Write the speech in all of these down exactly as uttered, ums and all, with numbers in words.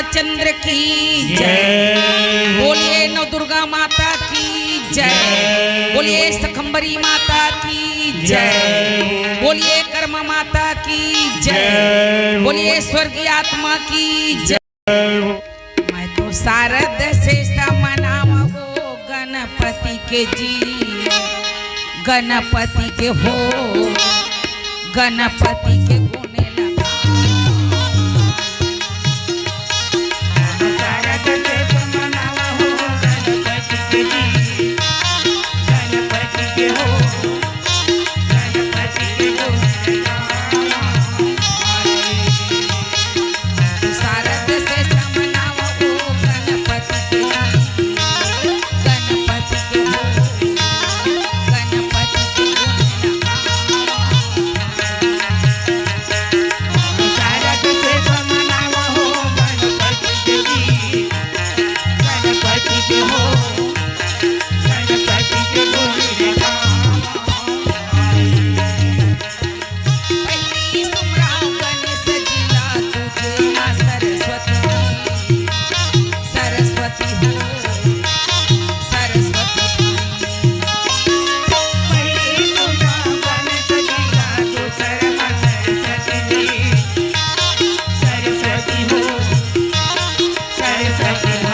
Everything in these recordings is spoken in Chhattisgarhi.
चंद्र की जय। जय। बोलिए नव दुर्गा माता की जय। जय। बोलिए शखम्बरी माता की जय। जय। बोलिए कर्मा माता की जय। जय। बोलिए स्वर्गीय आत्मा की जय। मैं तो शारद से समनाव हो गणपति के जी, गणपति के हो, गणपति के गुण लगा। शारद से समनाव हो गणपति के जी, गणपति के हो, गणपति के गुण लगा। शारद से समनाव हो गणपति के, गणपति के हो, गणपति के गुण लगा। शारद से समनाव हो गणपति के जी, गणपति के हो, गणपति के गुण लगा। पहली सुमरा गणेश जी ला तुझे माँ सरस्वती, सरस्वती हो, सरस्वती। पहली सुमरा गणेश जी ला तुझे माँ सरस्वती, सरस्वती हो, सरस्वती हो।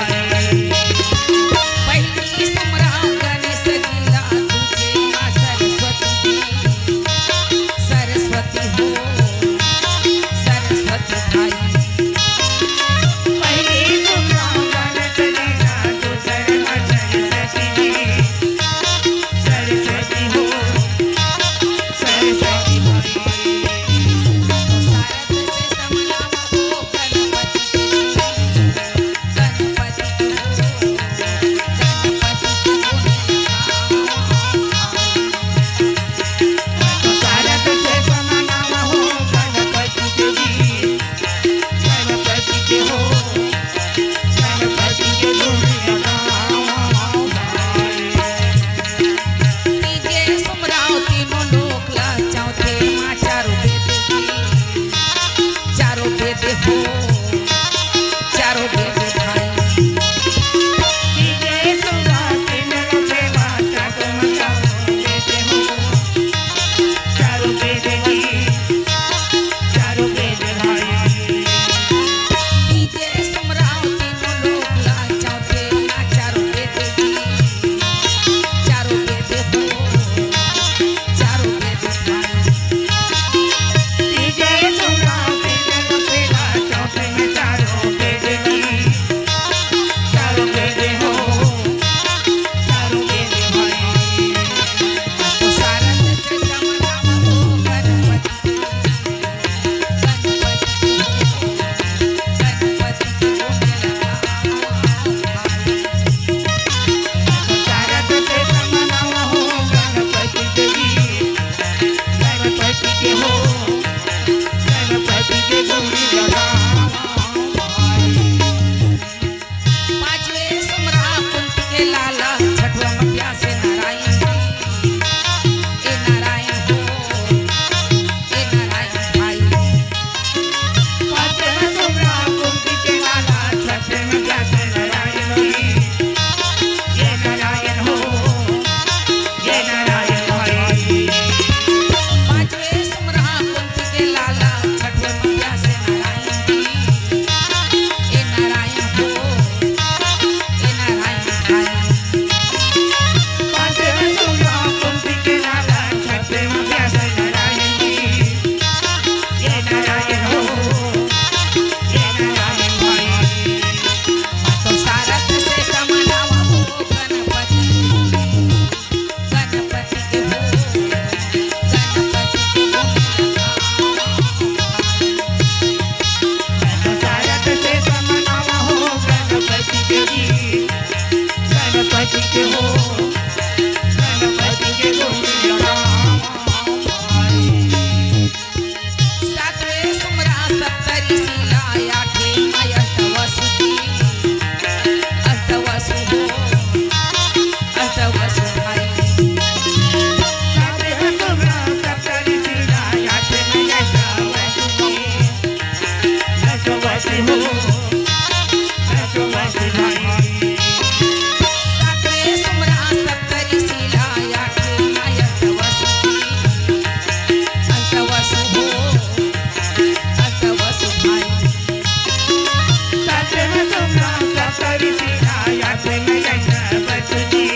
गणपति जी,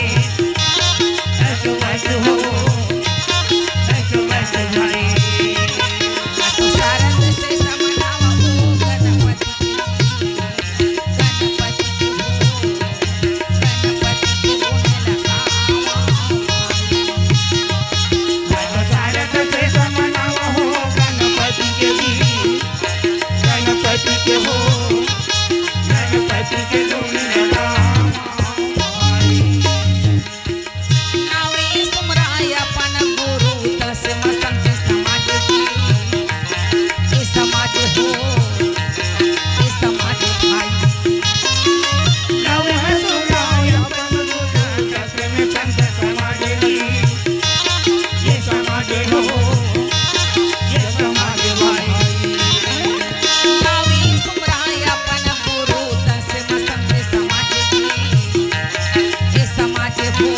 बस बस हो, बस बस भाई। तो सारंग से समनावा हो गणपति, गणपति हो, गणपति के गुण लगावा। तो सारंग से समनावा हो गणपति के जी, गणपति के हो, गणपति के गुण लगावा। नावे सुमराय अपन गुरु, दस मसंग समाज जी, ये समाज हो, ये समाज भाई। नावे सुमराय अपन गुरु, दस मसंग समाज जी, ये समाज हो, ये समाज भाई। नावे सुमराय अपन गुरु, दस मसंग समाज जी, ये समाज हो,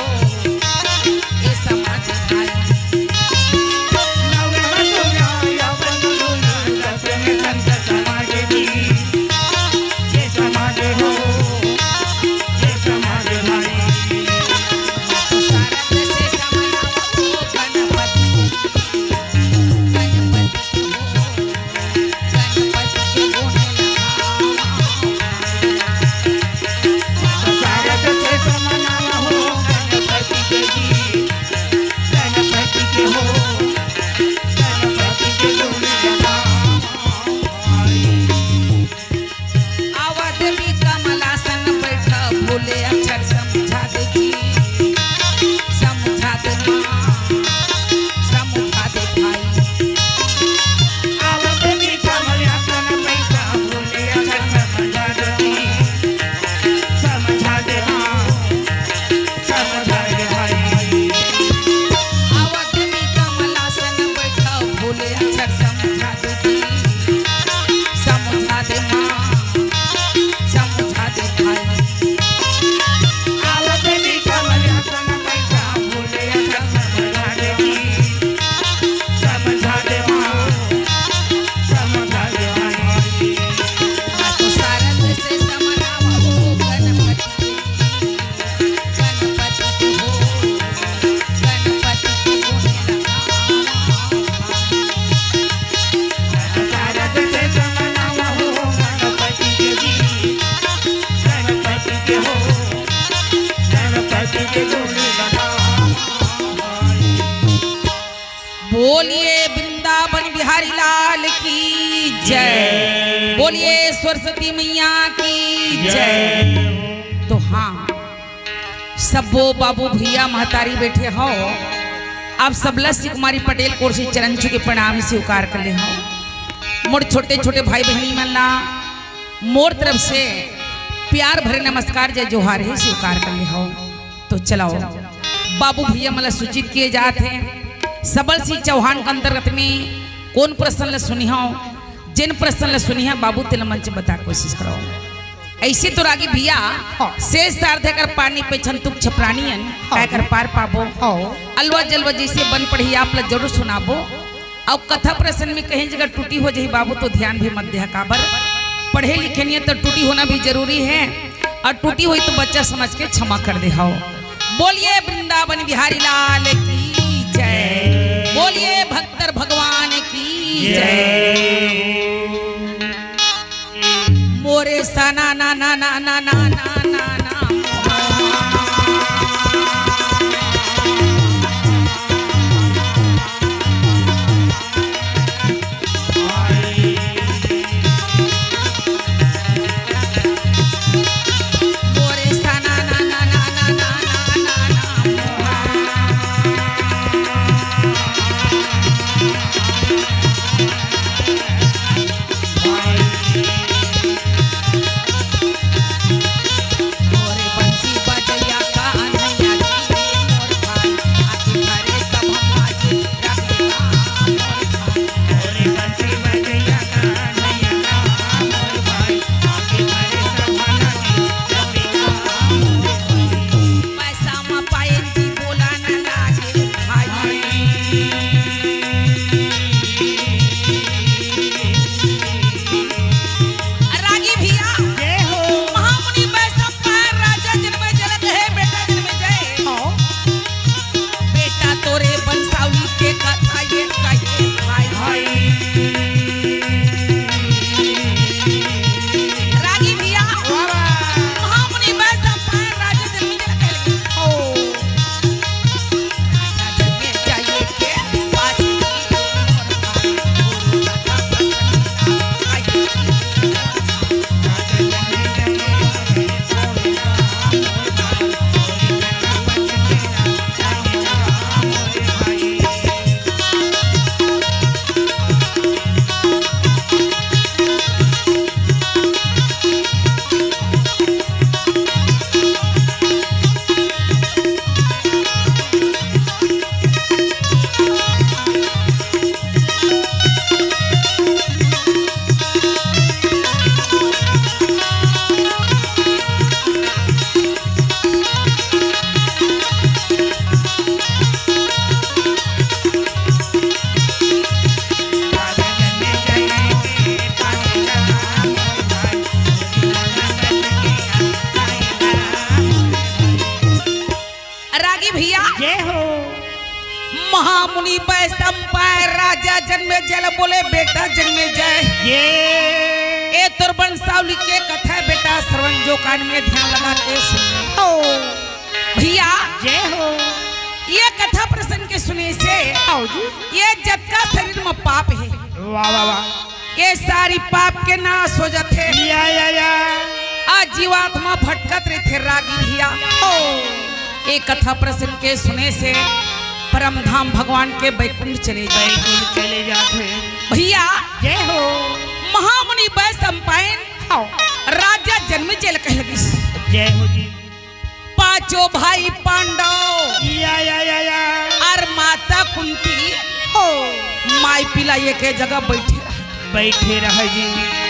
ये समाज भाई। आवा देवी कमलासन बैठा, भूले अक्षर समझा दे जी, समझा दे माँ, समझा दे भाई। आवा देवी कमलासन बैठा, भूले अक्षर समझा दे जी, समझा दे माँ, समझा दे भाई। आवा देवी कमलासन बैठा, भूले अक्षर समझा दे जी, समझा दे माँ, समझा दे भाई। आवत भी कमलिया सन पैसा भूले, समझा दे जी, समझा दे माँ, समझा दे भाई। तो सारंग से समनावा हो गणपति, गणपति हो, गणपति के गुण लगावा। बोलिए वृंदावन बिहारी लाल की जय। जय। बोलिए सरस्वती मैया की जय। जय। तो हाँ, सबो बाबू भैया महतारी बैठे हो, आप सबला शिव कुमारी पटेल कोर से चरण छू के प्रणाम स्वीकार कर ले हो। मोर छोटे छोटे भाई बहनी मन ला मोर तरफ से प्यार भरे नमस्कार, जय जोहार हे, स्वीकार कर ले हो। तो चलाओ, बाबू भैया मन ला सूचित किए जात हे, सबल सिंह चौहान के अंतर्गत में कोन प्रसंग ला सुनी हो, जेन प्रसंग ला सुनी हो बाबू, तेला मंच बता कोशिश करो। ऐसे तो रागी भैया, हाँ। शेष सारथे कर पानी पे छन तुक छपरानियन, हाँ। काय कर पार पाबो। हाँ। अलवा जलवा जैसे बन पड़ही आप ला जरूर सुनाबो। अउ कथा प्रसंग में कहीं जगह टूटी हो जाही बाबू तो ध्यान भी मत देहा, काबर पढ़े लिखे नहीं है तो टूटी होना भी जरूरी है, और टूटी हुई तो बच्चा समझ के क्षमा कर दे हो। बोलिए वृंदावन बिहारी लाल की जय, बोलिए भक्तर भगवान की जय। मोरे सना ना ना ना ना ना ना ना। ए हो। महामुनि वैशंपायन राजा जनमेजय ल बोले, बेटा जनमेजय, ये। ए तोर वंशावली के कथा बेटा श्रवण जो कान में ध्यान लगा के सुन। हो। भैया, जय हो। ये कथा प्रसंग के सुने से आओ जी। ये जतका शरीर में पाप है, वाह, वाह, वाह। ये सारी पाप के नाश हो जाथे। या, या, या। आज जीवात्मा भटकत रहिथे रागी भैया। हो। ये कथा प्रसंग के सुने से परम धाम भगवान के बैकुंठ चले जाए। बैकुंठ चले जाथे। भैया, जय हो। महामुनि वैशंपायन हो। राजा जनमेजय ल कहे लगिस, जय हो जी। पांचों भाई पांडव या, या, या, या। और माता कुंती हो। माई पिला एक जगह बैठे रहा। बैठे रहा जी।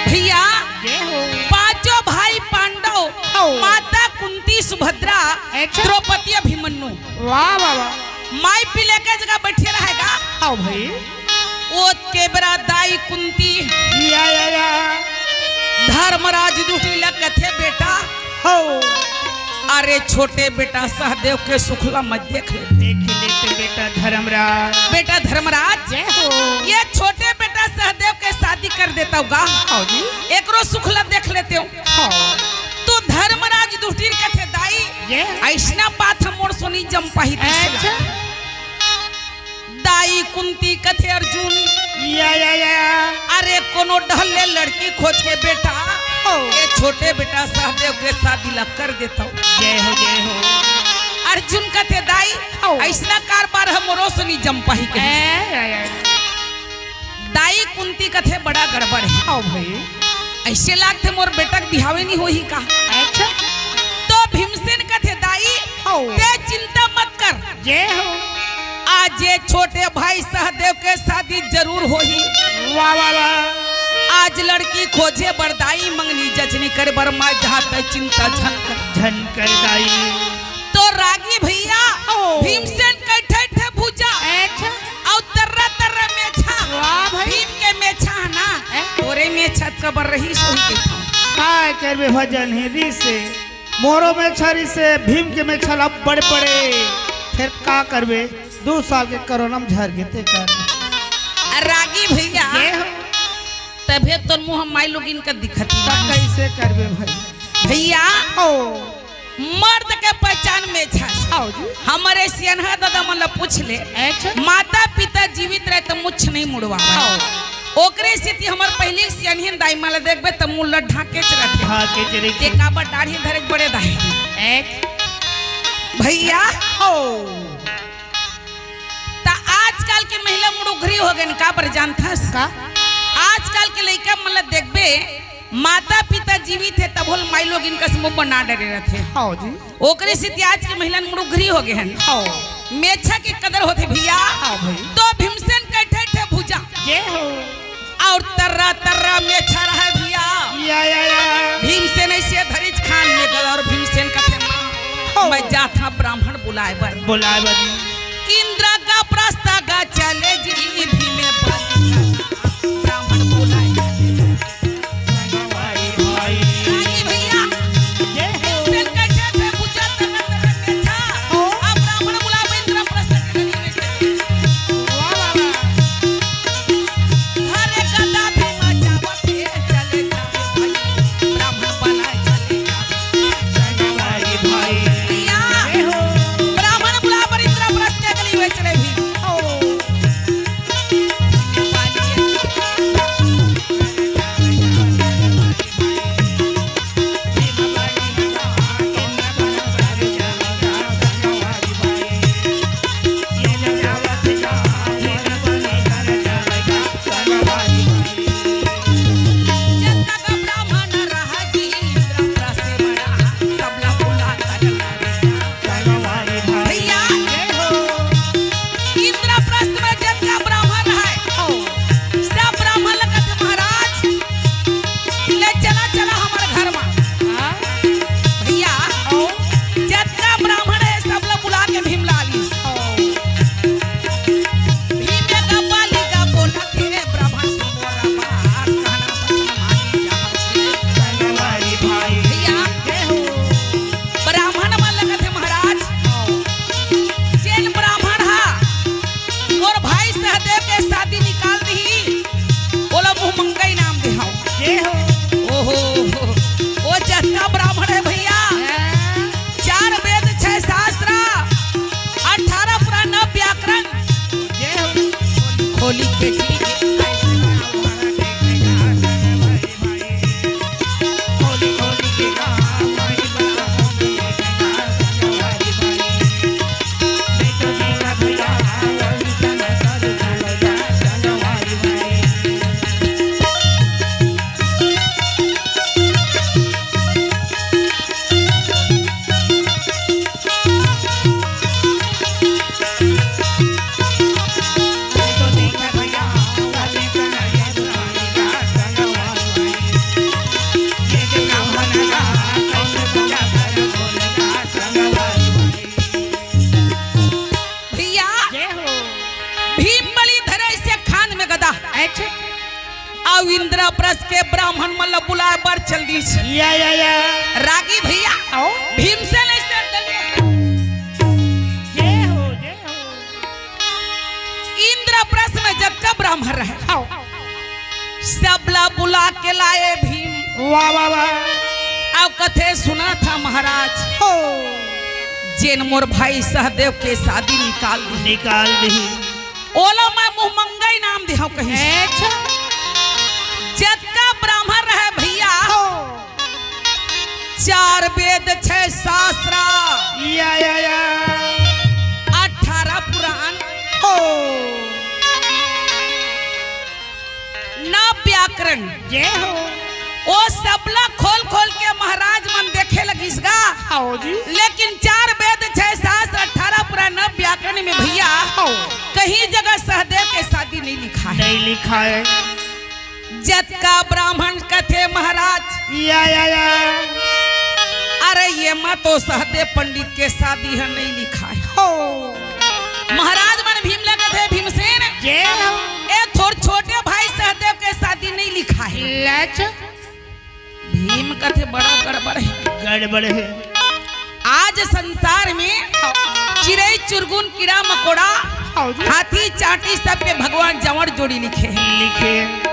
भैया, जय हो। पांचों भाई पांडव, हो। माता कुंती, सुभद्रा, अच्छा। द्रौपदी, अभिमन्यु। वाह, वाह, वाह। माई पिला एक जगह बैठे रहेगा। आओ भाई। ओ केबरा दाई कुंती या, या, या। धर्मराज युधिष्ठिर ल कथे, बेटा, हो। अरे छोटे बेटा सहदेव के सुखला मत देख ले। देख लेते बेटा धर्मराज। बेटा धर्मराज, जय हो। ये छोटे बेटा सहदेव के शादी कर देता हूँ गा। हाँ जी। एकरो सुखला देख लेते हो। हाँ। तो धर्मराज युधिष्ठिर कथे, दाई, ये? ऐसना बात हम मोर सोनी जम पाही तीसरा। अच्छा। दाई कुंती कथे, अर्जुन, या, या, या। अरे कोनो ढल्ले लड़की खोज के बेटा, हो। ये छोटे बेटा सहदेव के शादी ला कर देता हूँ। जय हो, जय हो। अर्जुन कथे, दाई, हो। ऐसना कारबार हम मोरो से नहीं जम पाही कहीं। ए, ए, ए। दाई कुंती कथे, बड़ा गड़बड़ है। आओ भाई। ऐसे लागथे मोर बेटा के बिहावे नहीं होही का? अच्छा। तो भीमसेन कथे, दाई, हो। ते चिंता मत कर। जय हो। आज ये छोटे भाई सहदेव के शादी जरूर होही। वाह, वाह, वाह। आज लड़की खोजे बर दाई मंगनी जचनी करे बर मैं जहाँ तक चिंता झन कर। झन कर दाई। तो रागी भैया, ओ। भीमसेन के ठे ठे भुजा। अच्छा। अउ तर्रा तर्रा मेछा। वाह भाई। भीम के मेछा है ना? हैं? तोरे मेछा कबर रही सोही के था। काय करबे भजन ही री से। मोरो मेछा री से भीम के मेछा ला बड़े बड़े। फिर का करबे? दू साल के कोरोना में झर गे ते कर। आ रागी भैया, ये हो। तभे तोर मुंह माई लोगिन का दिखत ही तब बानी। कैसे करबे भाई? भैया, ओ। मर्द के पहचान मेछा से। आओ जी। हमरे सियनहा दादा मन ला पूछ ले। अच्छा। माता पिता जीवित रहे तो मुछ नहीं मुड़वा। आओ। ओकरे सेती हमर पहिली सियनहिन दाई मन ला देखबे त मुंह ला ढाके च रखे। ढाके च रखे। के काबर डाढ़ी धरे के बड़े दाई। एक। भैया। ओ। त आजकल के महिला मुड़ुघरी हो गए, काबर जानथस? का? आजकल के लइका मन ला देखबे, माता पिता जीवित हे तभो ले माई लोगिन कस मुंह बना डरे रथे। हाँ जी। ओकरे सेती आज के महिला मुड़ुघरी हो गए हैं। हाँ। मेछा के कदर होथे भैया। हाँ भाई। तो भीमसेन के ठे ठे भुजा। जय हो। अउ तर्रा तर्रा मेछा रहे भैया। या, या, या। भीमसेन ऐसे धरिच खान में गल अउ भीमसेन कथे, माँ, हो। मैं जाथा ब्राह्मण बुलाए बर। बुलाए बर। इंद्र का प्रस्थ का चले जी भीमे पर। ब्राह्मण बुलाए। भाई, भाई। रागी भैया। जय हो। भीमसेन कथे थे पूजा करना करना के था। हो। अब ब्राह्मण बुलावे इंद्र प्रस्थ के लिए। वाह, वाह, वाह। हरे गदा भीमा जावत हे चले जावे भाई। ब्राह्मण बुलाए चले जावे। भाई, भाई। भैया। जय हो। ब्राह्मण बुलाए बर इंद्र प्रस्थ के गली में चले भी। ओ। इंद्रप्रस्थ के ब्राह्मण मन ल बुलाए बर चल दिस। या, या, या। रागी भैया, आओ। भीमसेन ऐसे कर दिया। जय हो, जय हो। इंद्रप्रस्थ में जतका ब्राह्मण रहे, आओ। सबला बुला के लाए भीम। वाह, वाह, वाह। अउ कथे सुना था महाराज, हो। जेन मोर भाई सहदेव के शादी निकाल दी। निकाल दी। ओला मैं मुंह मंगई नाम देहूं कहिस। अच्छा। जतका ब्राह्मण रहे भैया, हो। चार वेद, छह शास्त्र, या, या, या। अठारह पुराण, हो। नव व्याकरण। जय हो। ओ सबला खोल खोल के महाराज मन देखे लगिस गा। आओ जी। लेकिन चार वेद, छह शास्त्र, अठारह पुराण, नव व्याकरण में भैया, आओ। कहीं जगह सहदेव के शादी नहीं लिखा है। नहीं लिखा है। जतका ब्राह्मण कथे महाराज। या, या, या। अरे, ये मा तो सहदेव पंडित के शादी है, नहीं लिखा है। हो। महाराज मन भीम ला कथे, भीमसेन, जय हो। ए तोर छोटे भाई सहदेव के शादी नहीं लिखा है। लच। भीम कथे बड़ा गड़बड़ है। गड़बड़ है। आज संसार में चिरई चुरगुन, कीड़ा मकोड़ा, हाँ जी। हाथी चांटी सब पे भगवान जंवर जोड़ी लिखे हैं। लिखे।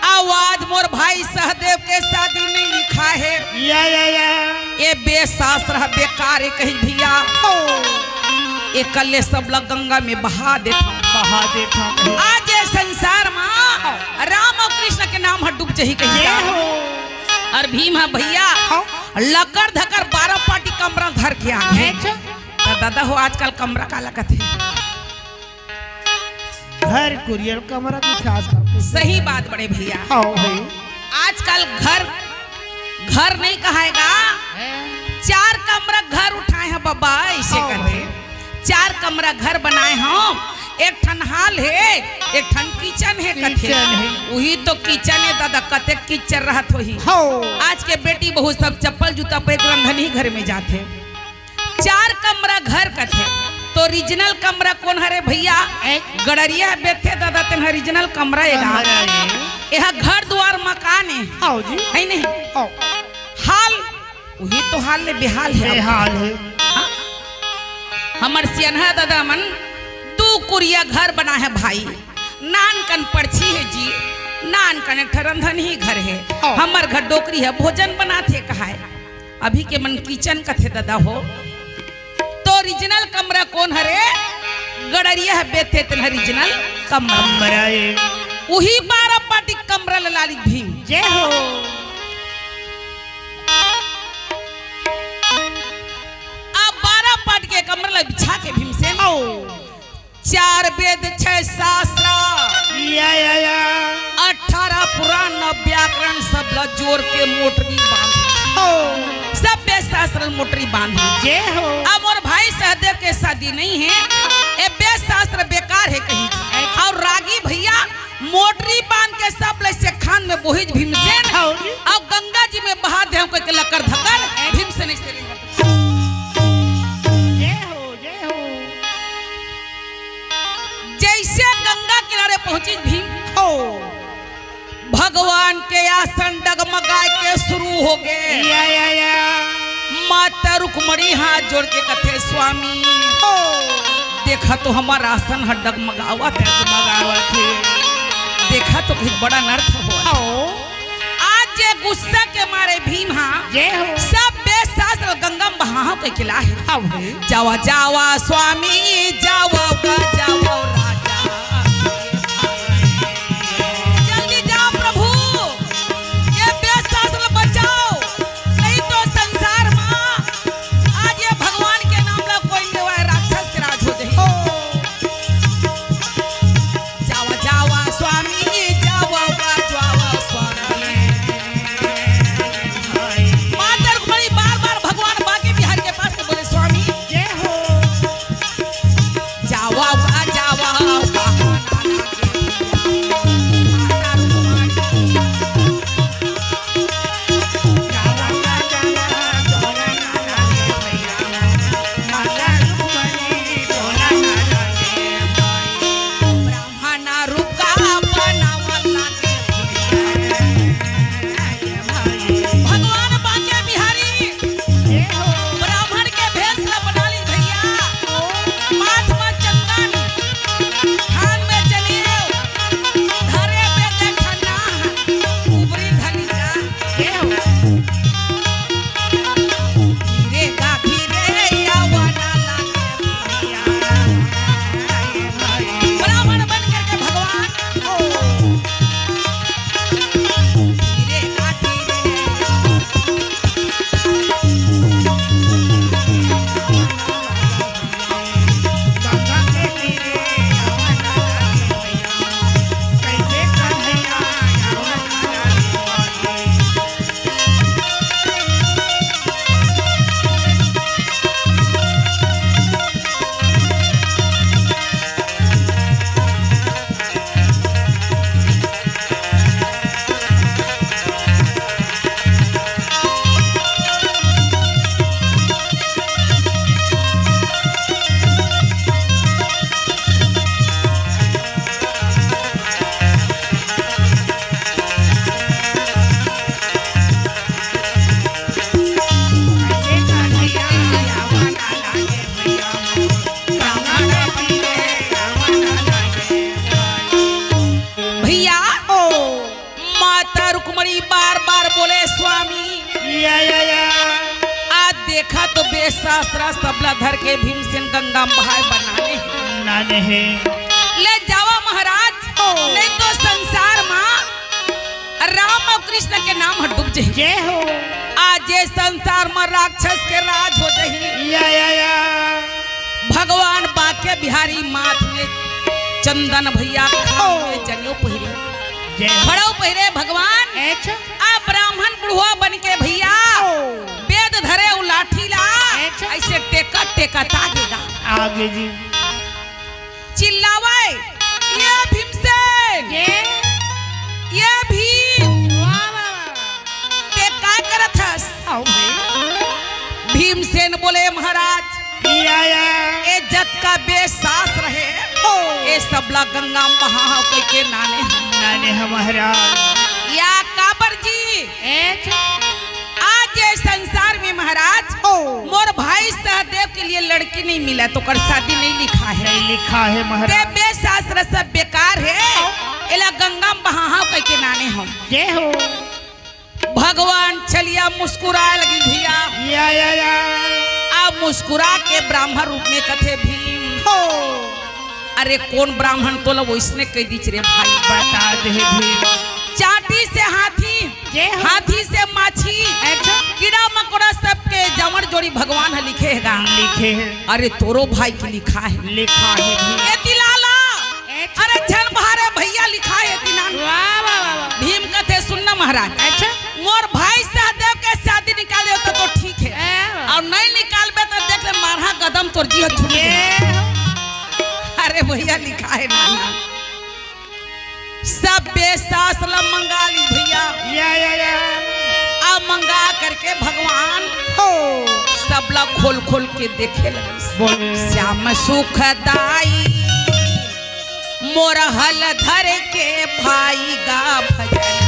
अउ आज मोर भाई सहदेव के शादी नहीं लिखा है। या, या, या। ये वेद शास्त्र है, बेकार है कहिस भैया। हो। ये कल्ले सब ला गंगा में बहा देथंव। बहा देथंव। आज ये संसार मा राम अउ कृष्ण के नाम ह डूब जही कहिस। जय हो। अउ भीम ह भैया, हाँ। लकर धकर बारह पाटी कमरा धर के आ गे। अच्छा। त दादा हो, आजकल कमरा काला कथे? घर कुरियर कमरा कुछ आजकल के। सही बात बड़े भैया। हाँ भाई। आजकल घर, घर नहीं कहाय गा। हैं? चार कमरा घर उठाए हैं बाबा, ऐसे हाँ कथे। भाई। चार कमरा घर बनाए हंव, एक ठन hall हे, एक ठन kitchen हे कथे। Kitchen हे। उही तो kitchen हे दादा, कतेक कीचड़ रहत होही। हो। आज के बेटी बहू सब चप्पल जूता पहिर के रंधनही घर में जाथे। चार कमरा घर कथे, त original कमरा कोन हरे भैया? एक। गड़रिया बेथे दादा, तेन ह original कमरा ए गा। कमरा ए। एहा घर दुवार मकान ए। हाँ जी। हे नहीं? हाँ। Hall उही तो hall ले बेहाल हे। बेहाल हे। हाँ? हमर सियनहा दादा मन दू कुरिया घर बनाए हे भाई। नान कन पड़छी हे जी, नान कन एक ठन रंधनही घर हे। हाँ। हमर घर डोकरी हे, भोजन बनाथे कहाय। अभी के मन kitchen कथे दादा हो। त original कमरा कोन हरे? गड़रिया ह बेथे तेन ह original कमरा। कमरा ए। उही बारह पाटी कमरा ल लालिस भीम। जय हो। अब बारह पाट के कमरा ल बिछा के भीमसेन, आओ। चार वेद, छह शास्त्र, या, या, या। अठारह पुराण, नव व्याकरण, सब ल जोर के मोटरी बांध। हो। सब वेद शास्त्र ल मोटरी बांध। जय हो। अब मोर भाई सहदेव के शादी नहीं हे, ए वेद शास्त्र बेकार हे कहिस। अउ रागी भैया मोटरी बांध के सब ल सेखान में बोहिस भीमसेन। हाँ जी। अउ गंगा जी में बहा देहंव कहिके लकर धकर भीमसेन ऐसे रेंगत। जय हो, जय हो। जैसे गंगा किनारे पहुंचिस भीम, हो। भगवान के आसन डगमगाए के शुरू हो गे। या, या, या। माता रुक्मणी हाथ जोड़ के कथे, स्वामी, हो। देखा तो हमर आसन ह डगमगावत हे। डगमगावत हे। देखा तो कहिस बड़ा अनर्थ हो। हो। आज जे गुस्सा के मारे भीम हा, जय हो। सब वेद शास्त्र गंगा में बहाव कहिके लाहे। हाँ भाई। जावा, जावा स्वामी, जावा गा, जावा राजा। जल्दी जाओ प्रभु, ये वेद शास्त्र बचाओ, नहीं तो संसार मा आज ये भगवान के नाम ला कोई लेवा, राक्षस के राज हो जाही। ओ। जावा, जावा स्वामी, जावा, जावा स्वामी। माता रुक्मणी बार बार भगवान बांके बिहारी के पास से बोले, स्वामी, जय हो। जावा, जावा, धर के भीमसेन गंगा म बहाय बनाने हे। नाने हे। ले जावा महाराज, ओ। नहीं तो संसार मा राम अउ कृष्ण के नाम ह डूब जही। जय हो। आज ये संसार मा राक्षस के राज हो जही। या, या, या। भगवान बांके बिहारी माथ में चंदन भैया, ओ। में जनेऊ पहिरे। जय हो। खड़ाऊ पहिरे भगवान। अच्छा। आ ब्राह्मण बुढ़वा बन के भैया ओ। वेद धरे उ लाठी ला, अच्छा। ऐसे टेका टेका तागेगा। आगे जी। चिल्लावे, "ये भीमसेन, ये? ये भीम, वाह, वाह, वाह। ते काय करत हस?" आओ भाई। भीमसेन बोले, "महाराज, या, या। ए जतका बेसास रहे, हो। ए सबला गंगा म बहाव कहिके नाने हंव।" नाने हंव महाराज। या काबर जी? ए छ- आज ये संसार में महाराज, ओ। मोर भाई सहदेव के लिए लड़की नहीं मिला, तो कर शादी नहीं लिखा है। नहीं लिखा है महाराज। ये बेसास रहे, सब बेकार है। ओ। एला गंगा म बहाव कहिके नाने हंव। जय हो। भगवान छलिया मुस्कुराय लगिन भैया। या, या, या। आ मुस्कुरा के ब्राह्मण रूप में कथे, "भीम।" हो। अरे कोन ब्राह्मण तोला वइसने कहि दिस रे भाई। बता दे भीम। चांटी से हाथी, जय हो। हाथी से माछी, अच्छा। कीड़ा मकोड़ा सबके जांवर जोड़ी भगवान ह लिखे हे गा। लिखे हे। अरे तोरो भाई के लिखा हे। लिखा हे भीम। ए तिलाला, अच्छा। अरे झन बहारे भैया लिखा हे तिनान। वाह, वाह, वाह, वाह। भीम कथे, "सुन ना महाराज, अच्छा। मोर भाई सहदेव के शादी निकाल देव तो, तो ठीक हे, ए। अउ नहीं निकालबे तो देख ले मारहा गदम तोर जी ह छूट ये। जाही।" अरे भैया लिखा हे ना, ना। सब बेसास ला मंगा लिस भैया। या, या, या। आ मंगा करके भगवान हो। सबला खोल खोल के देखे लगिस। बोले। श्याम सुखदाई मोर हल धर के भाई गा भजना।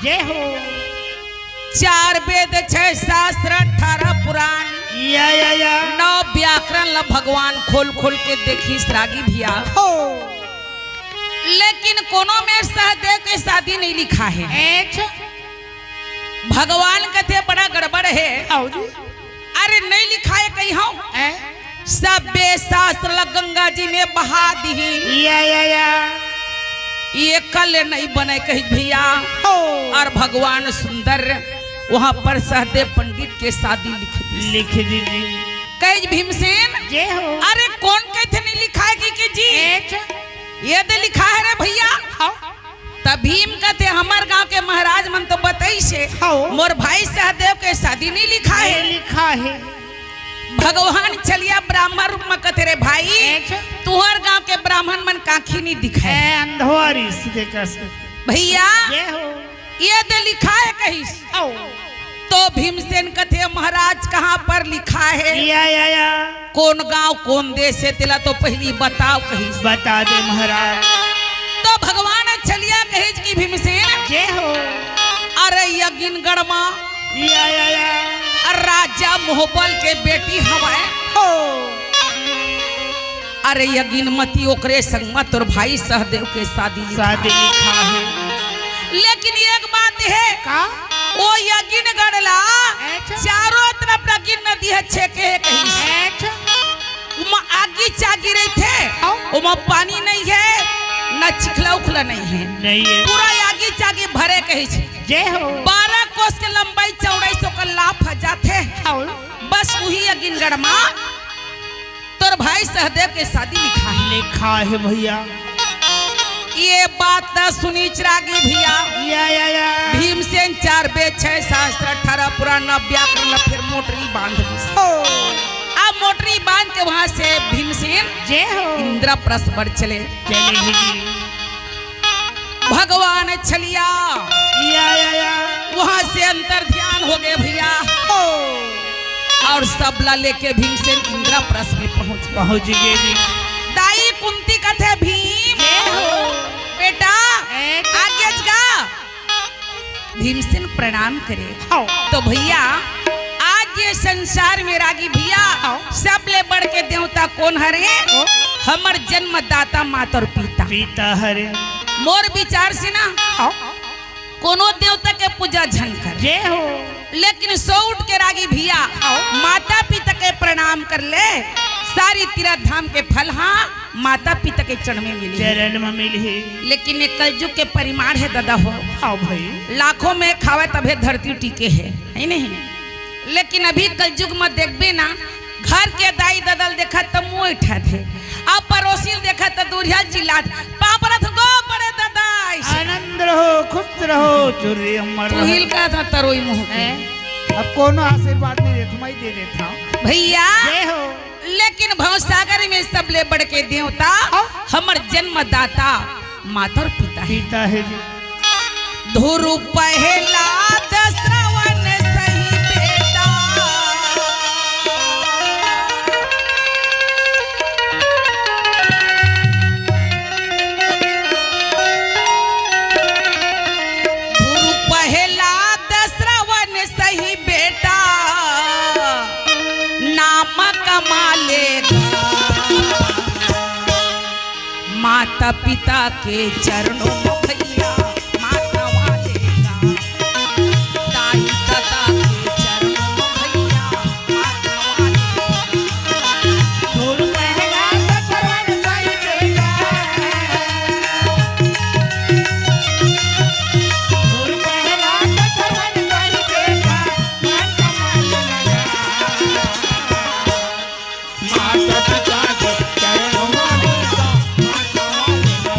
जय हो। चार वेद, छह शास्त्र, अठारह पुराण, या, या, या। नौ व्याकरण ल भगवान खोल खोल के देखिस रागी भैया। हो। लेकिन कोनो में सहदेव के शादी नहीं लिखा है। अच्छा। भगवान कथे बड़ा गड़बड़ है। आओ जी। अरे नहीं लिखा है कहीं हो। हैं? सबे शास्त्र ल गंगा जी में बहा दिही। या, या, या। ये कल नहीं बने कही भैया। हो। और भगवान सुंदर वहां पर सहदेव पंडित के शादी लिख दी। लिख दीजिए। कही भीमसेन, जय हो। अरे कौन कहते नहीं लिखा है कि, कि जी? अच्छा। ये दे लिखा है रे भैया। हाँ। त भीम कथे, "हमर गांव के महाराज मन तो बतइसे, हौ। मोर भाई सहदेव के शादी नहीं लिखा है।" नहीं लिखा है। भगवान छलिया ब्राह्मण रूप में कथे, "रे भाई, अच्छा। तुहर गांव के ब्राह्मण मन कांखी नहीं दिखाए।" ए, अंधवारी सीधे कस। भैया, ये हो। ये दे लिखा है कहिस। हौ। तो भीमसेन कथे, "महाराज, कहाँ पर लिखा है?" या, या, या। कौन गांव, कौन देश है, तेला तो पहली बताओ कहिस। बता दे महाराज। तो भगवान छलिया कहिस कि भीमसेन, जय हो। अरे यगिनगढ़ मा या, या, या। अरे राजा मोहबल के बेटी हवय। हो। अरे यगिनमती ओकरे संग मा तोर भाई सहदेव के शादी लिखा शादी है। लिखा है। लेकिन एक बात है, का? ओ यगिनगढ़ ला अच्छा। चारों तरफ यगिन नदी ह छेके हे कहिस। अच्छा। ओमा आगी चागी रहिथे, हाँ। ओमा पानी नहीं है, ना चिखला उखला नहीं है। नहीं है। पूरा आगी चागी भरे कहिस। जय हो। बारह कोस के लंबाई चौड़ाई से ओकर लाफ ह जाथे। हाँ। बस उही यगिनगढ़ मा तोर भाई सहदेव के शादी लिखा है। लिखा है भैया। ये बात न सुनी चिरागी भैया। या, या, या। भीमसेन चार वेद, छह शास्त्र, अठारह पुराण, नौ व्याकरण, फिर मोटरी बांध दी। हो। अब मोटरी बांध के वहां से भीमसेन जय हो। इंद्रप्रस्थ पर चले। चले ही जी। भगवान छलिया या, या, या। वहां से अंतर ध्यान हो गए भैया। हो। और सबला लेके भीमसेन इंद्रप्रस्थ में पहुंच गए। पहुंच गए जी। दाई कुंती कथे भीम, जय हो। बेटा, ए, आगे गा। भीमसेन प्रणाम करे। हाँ। तो भैया, आज ये संसार में रागी भैया, हाँ। सबले बढ़ के देवता कौन हरे? हाँ। हमर जन्मदाता माता और पिता। पिता हरे। मोर विचार से ना, हाँ। कोनो देवता के पूजा झन कर। जय हो। लेकिन सो उठ के रागी भैया, हाँ। माता पिता के प्रणाम कर ले, सारी तीर्थ धाम के फल, हाँ, माता पिता के चरण में मिली। चरण में मिली। लेकिन ये कलयुग के परिमाण है दादा हो। हाँ भाई। लाखों में खावे तभे धरती टिके है, है नहीं? लेकिन अभी कलयुग में देखबे ना, घर के दाई ददल देखा त मुंह उठाथे, अब पड़ोसी ल देखा त दूरिया चिल्लात, "पाँव परत हंव गो बड़े दादा।" ऐसे। आनंद रहो, खुश रहो, चुर्री अमर तू रहो। हिल का था तरोई मुंह के। हैं? अब कोनो आशीर्वाद नहीं देत, मैं दे देत हंव। भैया, जय हो। लेकिन भवसागर में सबले बढ़ के देवता हाँ। हमर जन्मदाता माता और पिता है। पिता है जी। धुरु प्रहलाद श्रवण सही बेटा। धुरु प्रहलाद श्रवण सही बेटा, नाम कमा लेगा। माता पिता के चरणों में भैया, माता वाले का। दाई दादा के चरणों में भैया, माता वाले का।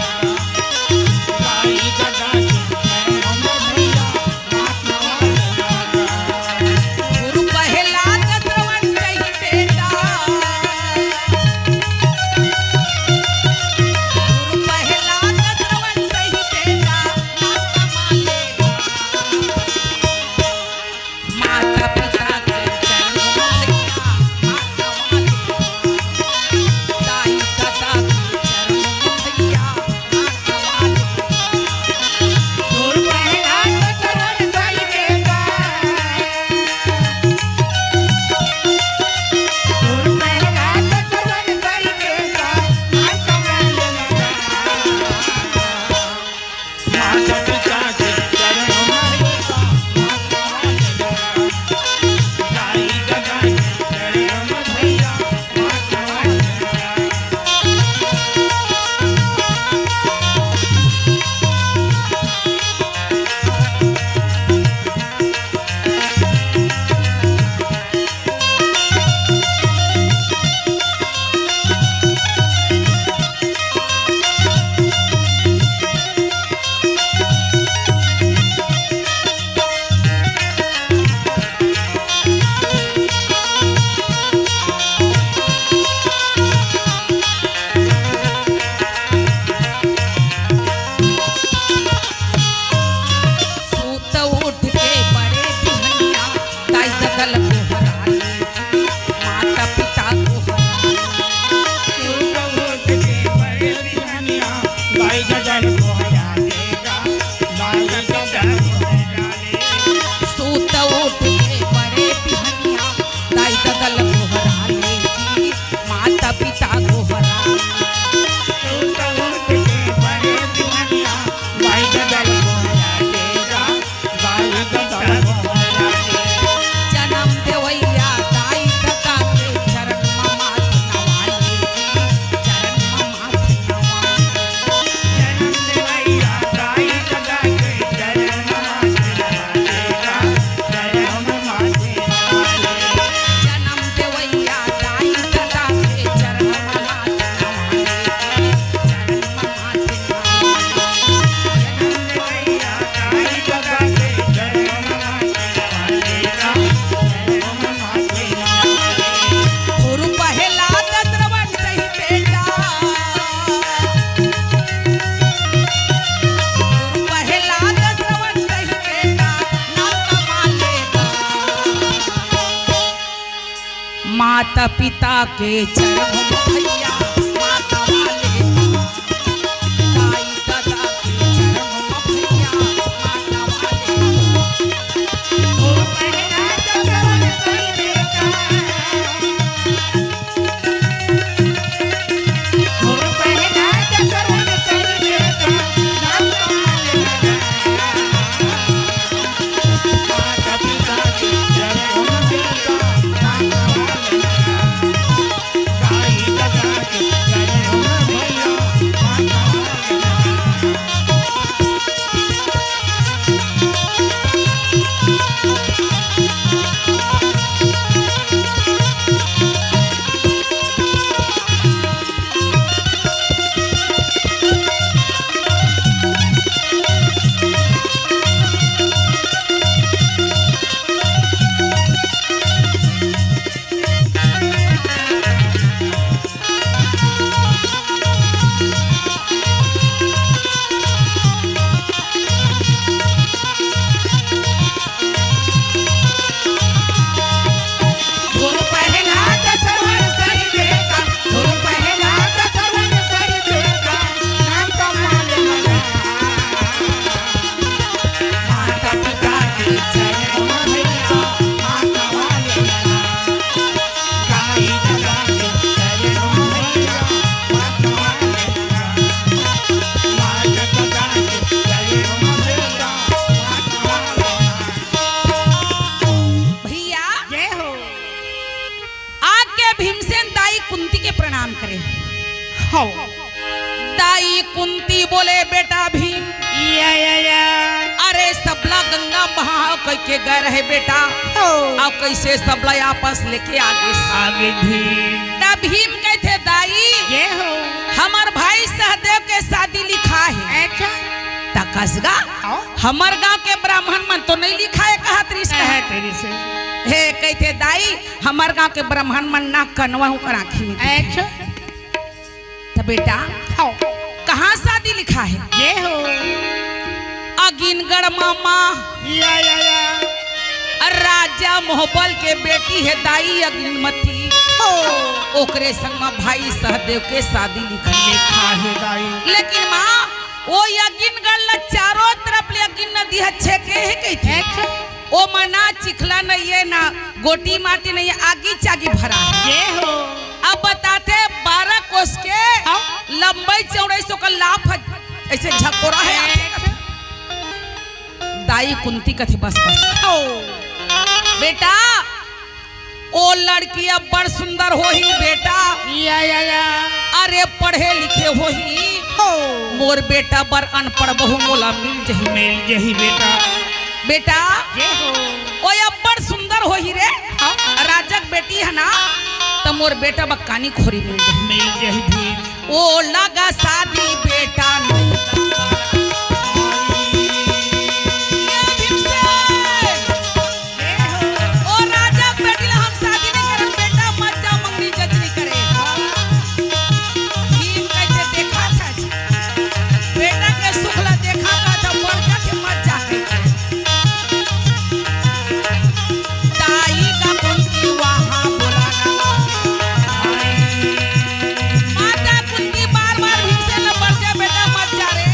माता पिता के चरण में भैया, माता वाले। दाई दादा के चरण में भैया, माता वाले। भैया, जय हो। आके भीमसेन दाई कुंती के प्रणाम करे। हव। दाई कुंती बोले, "बेटा भीम।" या, या, या। अरे, सबला गंगा बहा कहिके गए रहे बेटा। हव। अउ कइसे सबला आपस लेके आ गे। आगे भी। त भीम कहिथे, "दाई, जय हो। हमर भाई सहदेव के शादी लिखा हे।" अच्छा। त कस गा? हव। हमर गांव के ब्राह्मण मन तो नइ लिखा हे कहत रिहिस। कहत रिहिस। हे कहिथे, "दाई, हमर गांव के ब्राह्मण मन ना कनवा हूं कर आंखी में।" अच्छा। त बेटा, हव। कहां शादी लिखा हे? ये हो। अगिनगढ़ मामा। या, या, या। अरे राजा मोहबल के बेटी हे दाई अगिनमती। हो। ओकरे संग म भाई सहदेव के शादी लिखा हे। लिखा हे दाई। लेकिन मां, ओ अगिनगढ़ ल चारों तरफ ले अगिन नदी ह छेके हे कहिथे। अच्छा। ओमा ना चिखला नइ हे, ना गोटी माटी नइ हे, आगी चागी भरा हे। ये हो। अब बताथे बारह कोस के हाँ। लंबई चौड़ई से ओकर लाफ ह, अइसे झकोरा हे। अच्छा। दाई कुंती कथे, "बस, बस।" ओ। बेटा, ओ लड़की अब्बड़ सुंदर होही बेटा। या, या, या। अरे पढ़े लिखे होही। हो। मोर बेटा बर अनपढ़ बहू मोला मिल जही। मिल जही बेटा। बेटा, ये हो। ओ अब्बड़ सुंदर होही रे। हाँ। राजक बेटी हे ना, त मोर बेटा बर कानी खोरी मिल जही। मिल जही भी। ओ लगा शादी बेटा नहीं लगा। ये भीमसेन। ओ राजा बेटी ला हम शादी नहीं करब बेटा, मत जा मंगनी जचनी करे। भीम कहिथे देखा था जी। बेटा के सुख ला देखा था, था बढ़ जा के मत जा कहिथे। दाई का कुंती वहाँ बोला ना। माता कुंती बार बार भीमसेन ला, बढ़ जा बेटा, मत जा रे।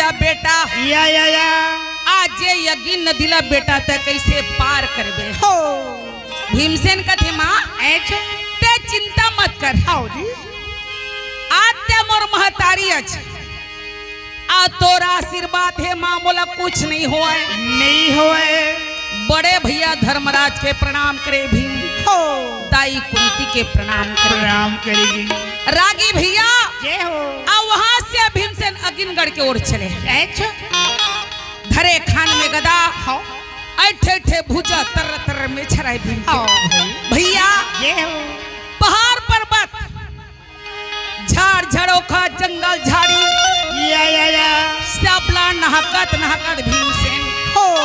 बेटा, या, या, या। आज ये अगिन नदी ला बेटा तैं कइसे पार करबे? हो। भीमसेन कथे, माँ, अच्छा। तैं चिंता मत कर। हव जी। आज तैं मोर महतारी अच। आ तोर आशीर्वाद हे माँ, मोला कुछ नइ होवय। नइ होवय। बड़े भइया धर्मराज के प्रणाम करे भीम। हो। दाई कुंती के प्रणाम करे। प्रणाम करे जी। रागी भइया। जय हो। आ वहाँ से भीमसेन अगिनगढ़ के ओर चले। अच्छा। धरे खान में गदा। हो। ऐठे ऐठे भुजा तर तर में छराय भीम के। हो भाई। भइया। जय हो। पहाड़ पर्वत झाड़ झरोखा, जंगल झाड़ी, या, या, या। सबला नहकत नहकत भीमसेन हो।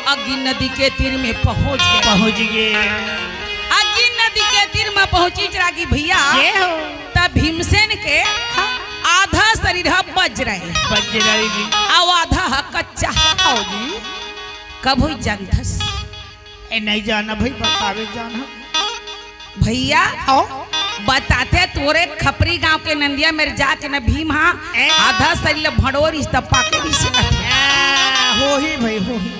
अगिन नदी के तीर में पहुंच गे। पहुंच गे। अगिन नदी के तीर में पहुंचिस रागी भइया। ये हो। तब भीमसेन के हाँ। आधा शरीर ह बच रहे। बच रहे जी। अउ आधा ह कच्चा। हव जी। कब होई जानथस? ए, नइ जानंव भई, बताबे जानंव। भइया, हव। बताथे तोरे खपरी गांव के नंदिया मेर जाके न भीम हा, ए? आधा शरीर ल भंड़ोरिस त पाके रिहिसे कथे। ए, होही भई, होही।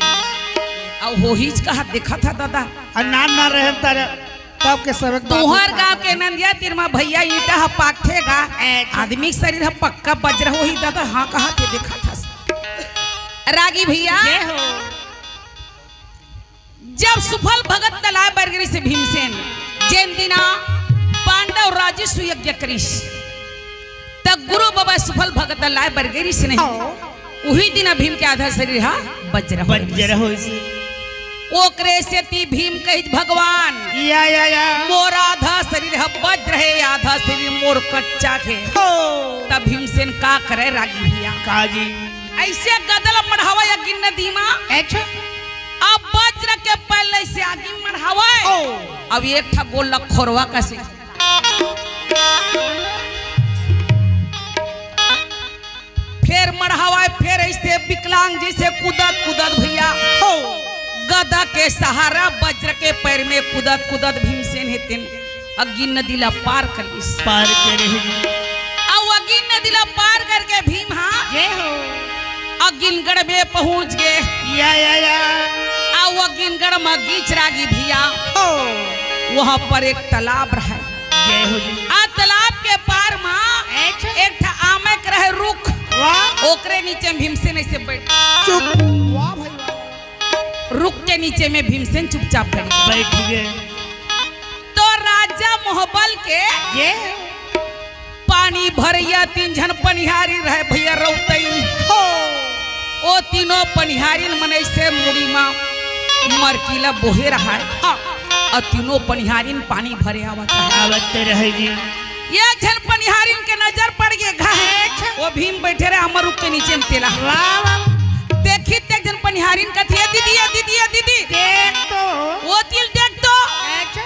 अउ होहीच कहा देखत हा दादा। अउ नान नान रहेन त तब के समय के बात तुंहर होता। गांव के नंदिया तीर म भइया ईंटा ह पाकथे गा। ए, आदमी के शरीर ह पक्का बज्र होही दादा, हाँ कहाथे देखत हस। रागी भइया। जय हो। जब सुफल भगत ला लाय बर गे रिहिसे भीमसेन, जेन दिना पांडव राजस्व यज्ञ करिस, त गुरु बाबा सुफल भगत ला लाय बर गे रिहिसे नहीं। हाँ। उही दिना भीम के आधा शरीर हा बज्र हो बज्र होइस। ओकरे सेती भीम कहिस, भगवान, या, या, या। मोर आधा शरीर हा बज्र हे, आधा शरीर मोर कच्चा हे। हो। तब भीमसेन का करे रागी भइया? का जी? अइसे गदा ल मढ़ावय अगिन नदी म। अच्छा। अब बज्र के पैर ले अइसे आगी म मढ़ावय। ओ। अब एक ठा गोड़ ल खोरवा कसे। फेर मढ़ावय, फेर अइसे विकलांग जइसे कूदत कूदत भइया। हो। गदा के सहारा बज्र के पैर में कूदत कूदत भीमसेन हे तेन अगिन नदी ला पार कर लिस। पार करे हे। अउ अगिन नदी ला पार करके भीम हा जय हो। अगिनगढ़ में पहुंच गे। या, या, या। अउ अगिनगढ़ म गीच रागी भइया। हो। वहां पर एक तालाब रहय। जय हो जी। आ तालाब के पार म अच्छा। एक ठा आमे के रहय रुख। वाह। ओकरे नीचे में भीमसेन अइसे बइठ चुप। वाह भाई वाह। रुख के नीचे में भीमसेन चुपचाप खड़े। बइठ गे। तो राजा मोहबल के ये। पानी भरइया तीन झन पनिहारी रहय भइया रउतइन। हो। ओ तीनों पनिहारिन मन अइसे मुड़ी म मरकी ल बोहे रहय। हाँ। अउ तीनों पनिहारिन पानी भरे आवत रहय। आवत रहय जी। एक झन पनिहारिन के नजर पड़ गे, घा। अच्छा। ओ भीम बइठे रहय आमा रुख के नीचे म तेला। वाह, वाह। देखिस त एक झन पनिहारिन कथे, "ए दीदी, ए दीदी, ए दीदी।" देख तो। ओ तिल देख तो। अच्छा।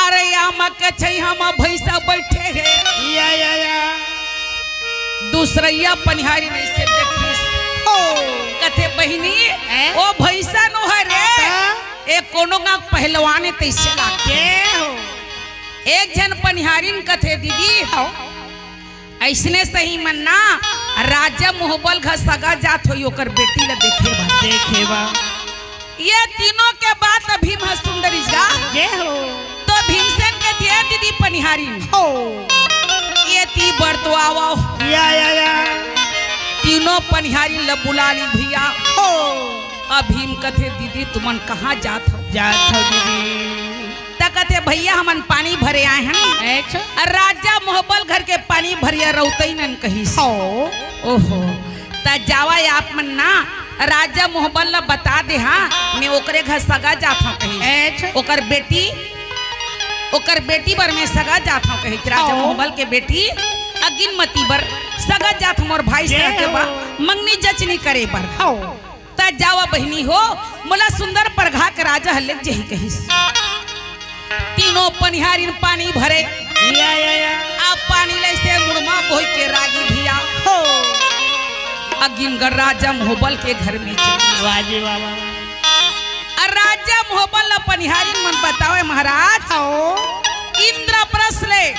अरे आमा के छइहां म भइसा बइठे हे। या, या, या। दूसरइया पनिहारिन अइसे देखिस। हो। कथे, "बहिनी, हैं? ओ भइसा नोहय रे। हाँ। ए कोनो गांव पहलवान ए तइसे लागथे।" के हो? एक झन पनिहारिन कथे, "दीदी, हव। अइसने सही मन ना राजा मोहबल घर सगा जात होही ओकर बेटी ल देखे बर।" देखे बर। ये तीनों के बात अभी म सुंदरी जा। ये हो। तो भीमसेन कथे, "ए दीदी पनिहारिन। हो। ये ती बर तो आवव।" या, या, या। तीनों पनिहारिन ल बुला लिस भइया। हो। अब भीम कथे, "दीदी तुमन कहां जात हव?" जात हव दीदी। त कथे, "भइया, हमन पानी भरे आए हन।" अच्छा। अउ राजा मोहबल घर के पानी भरइया रउतइन अन कहिस। हो। ओहो। त जावव आप मन ना, राजा मोहबल ल बता देहा, मैं ओकरे घर सगा जात हंव कहिस। अच्छा। ओकर बेटी, ओकर बेटी बर मैं सगा जात हंव कहिस। राजा हो। मोहबल के बेटी अगिनमती बर सगा जात हंव, मोर भाई ये सगा के हो। बा, मंगनी जचनी करे बर। हो। त जावव बहिनी हो, मोला सुंदर परघा के राजा ह लेग जही कहिस। तीनों पनिहारिन पानी भरे। या, या, या। आ पानी ल अइसे मुड़ म बोहि के रागी भइया। हो। अगिनगढ़ राजा मोहबल के घर में चल। वाह जी, वाह, वाह, वाह। अउ राजा मोहबल ल पनिहारिन मन बतावय, महाराज, हो। इंद्रप्रस्थ ले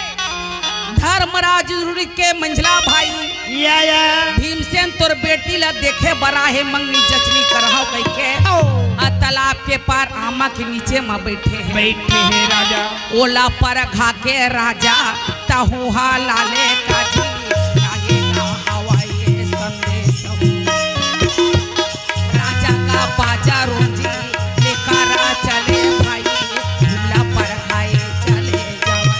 धर्मराज रुचि के मंझला भाई या, या। भीमसेन तोर बेटी ला देखे बर आहे, मंगनी जचनी करहव कहिके। ओ। आ तालाब के पार आमा के नीचे म बइठे हे। बइठे हे राजा। ओला परघा के राजा, तहूँ हा लाले काजी, लागे ना हवय ये संदेश। राजा का बाजा रोजी, लेकरा चले भाई, भीम ला परघाए चले जावय।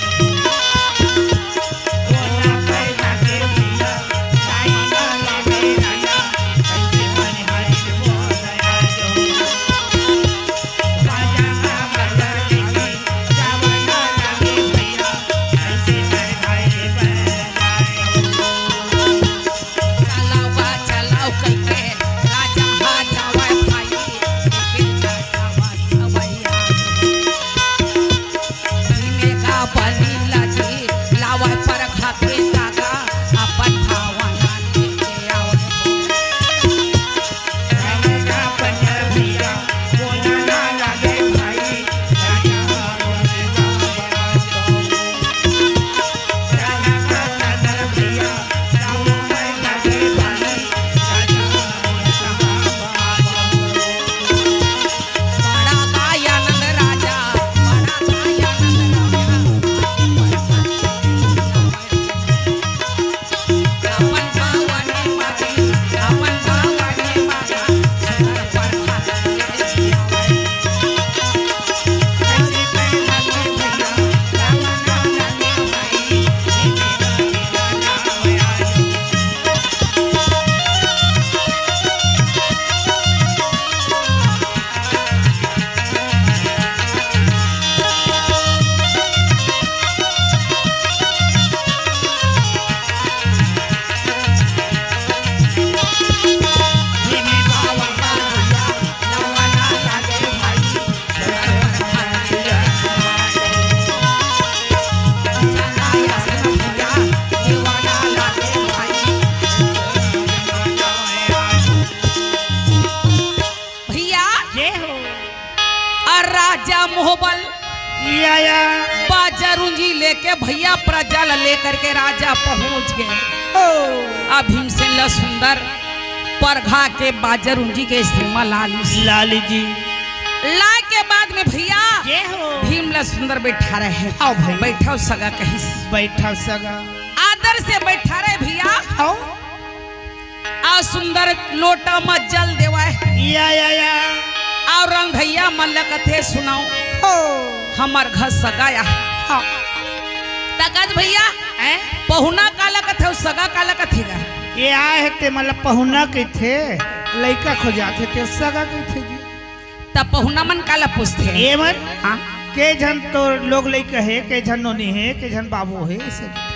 भैया, जय हो। और राजा मोहबल या, या। बाजा रुंजी लेके भैया प्रजा ला लेकर के राजा पहुंच गए। ओ। अब भीमसेन ला सुंदर परघा के बाजा रुंजी के सीमा लाली। लाली जी। लाए के बाद में भैया जय हो। भीम ला सुंदर बैठा रहे। आओ भाई। बैठव सगा कहिस। बैठव सगा। आदर से बैठा रहे भैया। आओ। अउ सुंदर लोटा म जल देवय। या, या, या। अउ रंधइया मन ल कथे, "सुनव, हो। हमर घर सगा आय।" हाँ। त कस भैया, हैं? पहुना काला कथे अउ सगा काला कथे गा? ये आय हे ते, मतलब, पहुना कहिथे, लइका खोजाथे ते सगा कहिथे जी। त पहुना मन काला पूछथे? ए मन? हाँ। के झन तोर लोग लइका हे, के झन नोनी हे, के झन बाबू हे, अइसे।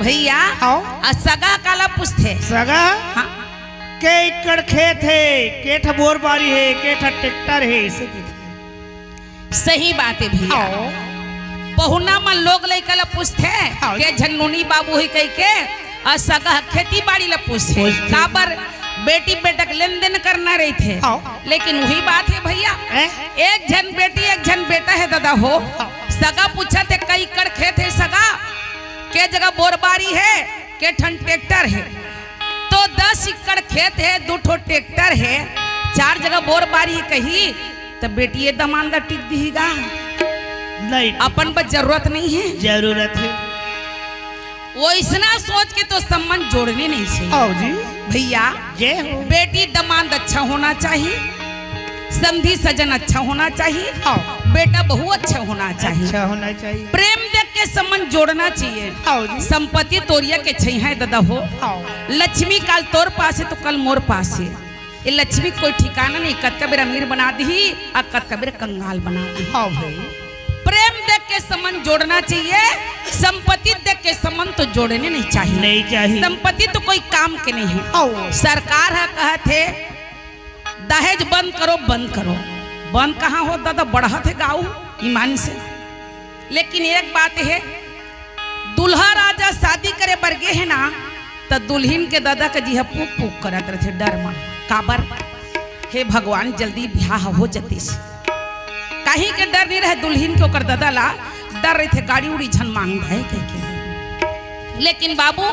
भैया, आओ। आ सगा काला पूछथे? सगा? हाँ। के एकड़ खेत हे, के ठा बोर बारी हे, के ठा ट्रैक्टर हे, अइसे कहिथे। सही बात हे भैया। आओ। पहुना मन लोग लइका ला पूछथे, आओ। के झन नोनी बाबू हे कहिके, अउ सगा खेती बाड़ी ला पूछथे। पूछथे। काबर बेटी बेटा के लेन देन करना रहिथे। हाँ। लेकिन उही बात हे भैया, हैं? एक झन बेटी एक झन बेटा हे दादा हो। हाँ। सगा पूछथे कई एकड़ खेत हे सगा, के जगह बोरबारी हे, के ठन ट्रैक्टर हे। तो दस एकड़ खेत हे, दू ठो ट्रैक्टर हे, चार जगह बोरबारी हे कही, त बेटी ये दमांद ला टिक दिही गा? नहीं। अपन बर जरूरत नहीं हे। जरूरत हे। वइसना सोच के तो संबंध जोड़ने नहीं चाहिए। आओ जी। भैया, जय हो। बेटी दमांद अच्छा होना चाहिए, समधी सजन अच्छा होना चाहिए, हाँ। बेटा बहू अच्छा होना चाहिए। अच्छा होना चाहिए। प्रेम देख के संबंध जोड़ना चाहिए। आओ जी। संपत्ति तोरिया के छई है दादा हो। आओ। लक्ष्मी काल तोर पास हे तो कल मोर पास हे। ये लक्ष्मी के कोई ठिकाना नहीं, कतका बेर अमीर बना दिही अउ कतका बेर कंगाल बना दिही। हाँ भाई। प्रेम देख के संबंध जोड़ना चाहिए, संपत्ति देख के संबंध तो जोड़ने नहीं चाहिए। नहीं चाहिए। संपत्ति तो कोई काम के नहीं हे। आओ। सरकार ह कहत हे, दहेज बंद करो, बंद करो। बंद कहाँ हो दादा, बढ़त हे गाँव ईमान से। लेकिन एक बात हे, दूल्हा राजा शादी करे बर गे हे ना, त दुल्हिन के ददा के जिहा पुक पुक करत रहिथे डर म। काबर? हे भगवान, जल्दी बिहाव हो जतिस। काहीं के डर नइ रहय दुल्हिन के, ओकर ददा ला डर रहिथे, गाड़ी उड़ी झन मांग दय कहिके। लेकिन बाबू,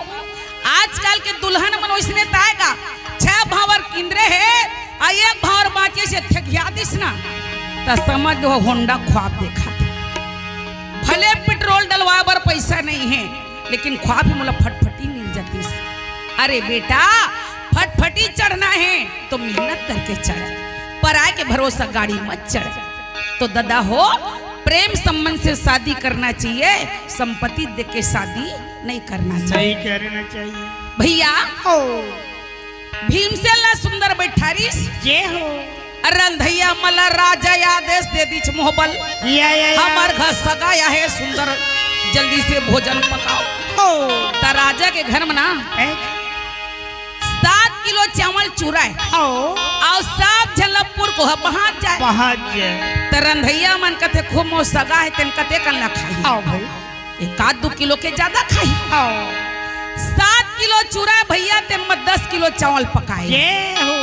आजकल के दुल्हन मन वइसने ताय गा, छह भांवर किंदरे हे, अउ एक भांवर बांचे से ठेठिया दिस ना, त समझ लो होंडा ख्वाब देखत हे। भले पेट्रोल डलवाय बर पइसा नइ हे, लेकिन ख्वाब ही मोला फटफटी मिल जातिस। अरे बेटा, फटफटी चढ़ना हे तो मेहनत करके चढ़, पराय के भरोसा गाड़ी मत चढ़। तो ददा हो, प्रेम संबंध से शादी करना चाहिए, संपत्ति देके शादी नहीं करना चाहिए। नहीं करना चाहिए। भइया, हो। भीमसेन ला सुंदर बइठारिस। जय हो। रंधइया मन ला राजा आदेश दे दिस मोहबल। या, या, या। हमर घर सगा आय हे सुंदर, जल्दी से भोजन पकाव। हो। त राजा के घर म ना, हैं? सात किलो चावल चुराय। हो। अउ सब झन ला पुरको ह बहात जाय। बहात जाय। त रंधइया मन कथे, "खूब मोर सगा हे, तेन कते कन ला खाही?" हो भई। एक आध दू किलो के जादा खाही। हो। सात किलो चुराय भइया, तेन म दस किलो चावल पकाय। जय हो।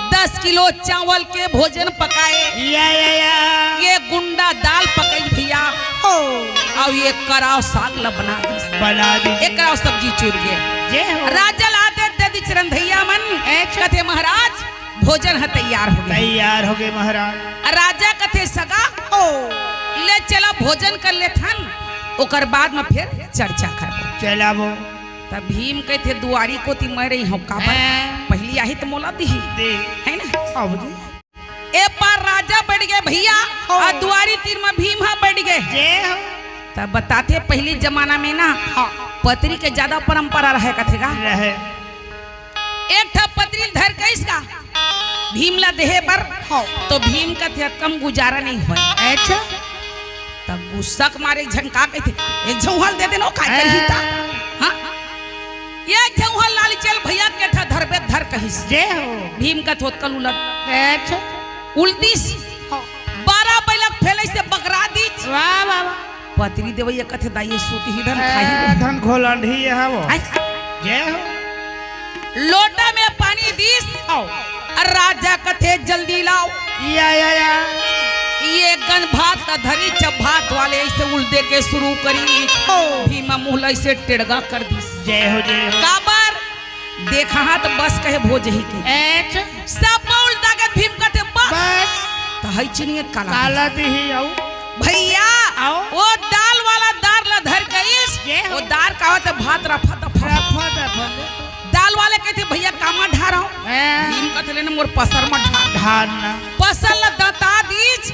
दस किलो चावल के भोजन पकाय। या, या, या। एक गुंडा दाल पकाय भइया। हो। अउ एक कराव साग ला बना दिस। बना दिस। एक कराव सब्जी चुर गे। जय हो। राजा ला आदेश दे दिस रंधइया मन। अच्छा। कथे, "महाराज, भोजन ह तैयार होगे।" तैयार होगे महाराज। राजा कथे, "सगा हो, ले चला भोजन कर लेथन, ओकर बाद म फेर चर्चा करबो।" चलाबो। त भीम कथे, "दुवारी कोती मैं रहिहौं, काबर? हाँ। पहिली आही त मोला दिही।" दे। हे ना? अब जी। ए पार राजा बइठ गे भइया, हो। अउ दुवारी तीर म भीम ह बइठ गे। जय हो। त बताथे पहिली जमाना म ना, हाँ। पतरी के जादा परंपरा रहय कथे गा। रहय। एक ठा पतरी ल धर के अइस गा, भीम ला देहे बर। हाँ। तो भीम कथे, "अतका म गुजारा नइ होय।" अच्छा। तब गुस्सा के मारे एक झन का कहिथे, "एक झउहा ल दे देना, काय करही त?" हाँ। हाँ? "ये झउहा ल लाली चल भइया, के ठा धरबे धर," कहिस। जय हो। भीम कथे, "ओतका ल उलट।" अच्छा। उलटिस। हाँ। बारह बइला ल फेलइस से बगरा दिस। वाह, वाह, वाह। पतरी देवइया कथे, "दाई, ये सूत ही धन ए, खाही।" धन घोलंढी ये हवो। आय। जय हो। लोटा म पानी दिस। आओ। अउ राजा कथे, "जल्दी लाव।" या, या, या। ये गन भात ला धरिस, जब भात वाले अइसे उलदे के सुरू करिस, हो। भीम मुंह ला अइसे टेड़गा कर दिस। जय हो, जय हो। काबर? देखा हाँ त बस कहे भोजही के। एच। सब उलदा के भीम कथे, "बस।" बस। त हई चिनिया काला काला दिही। दिही, आओ। भइया, आओ। वो दाल वाला दार ला धर के अइस, ये हो। वो दार का होथे भात रफा दफा। रफा दफा। दाल वाले कथे, "भइया, कामा ढारव?" हैं। भीम कथे, "ले ना मोर पसर म ढार।" ढार ना। पसर ला दता दिस,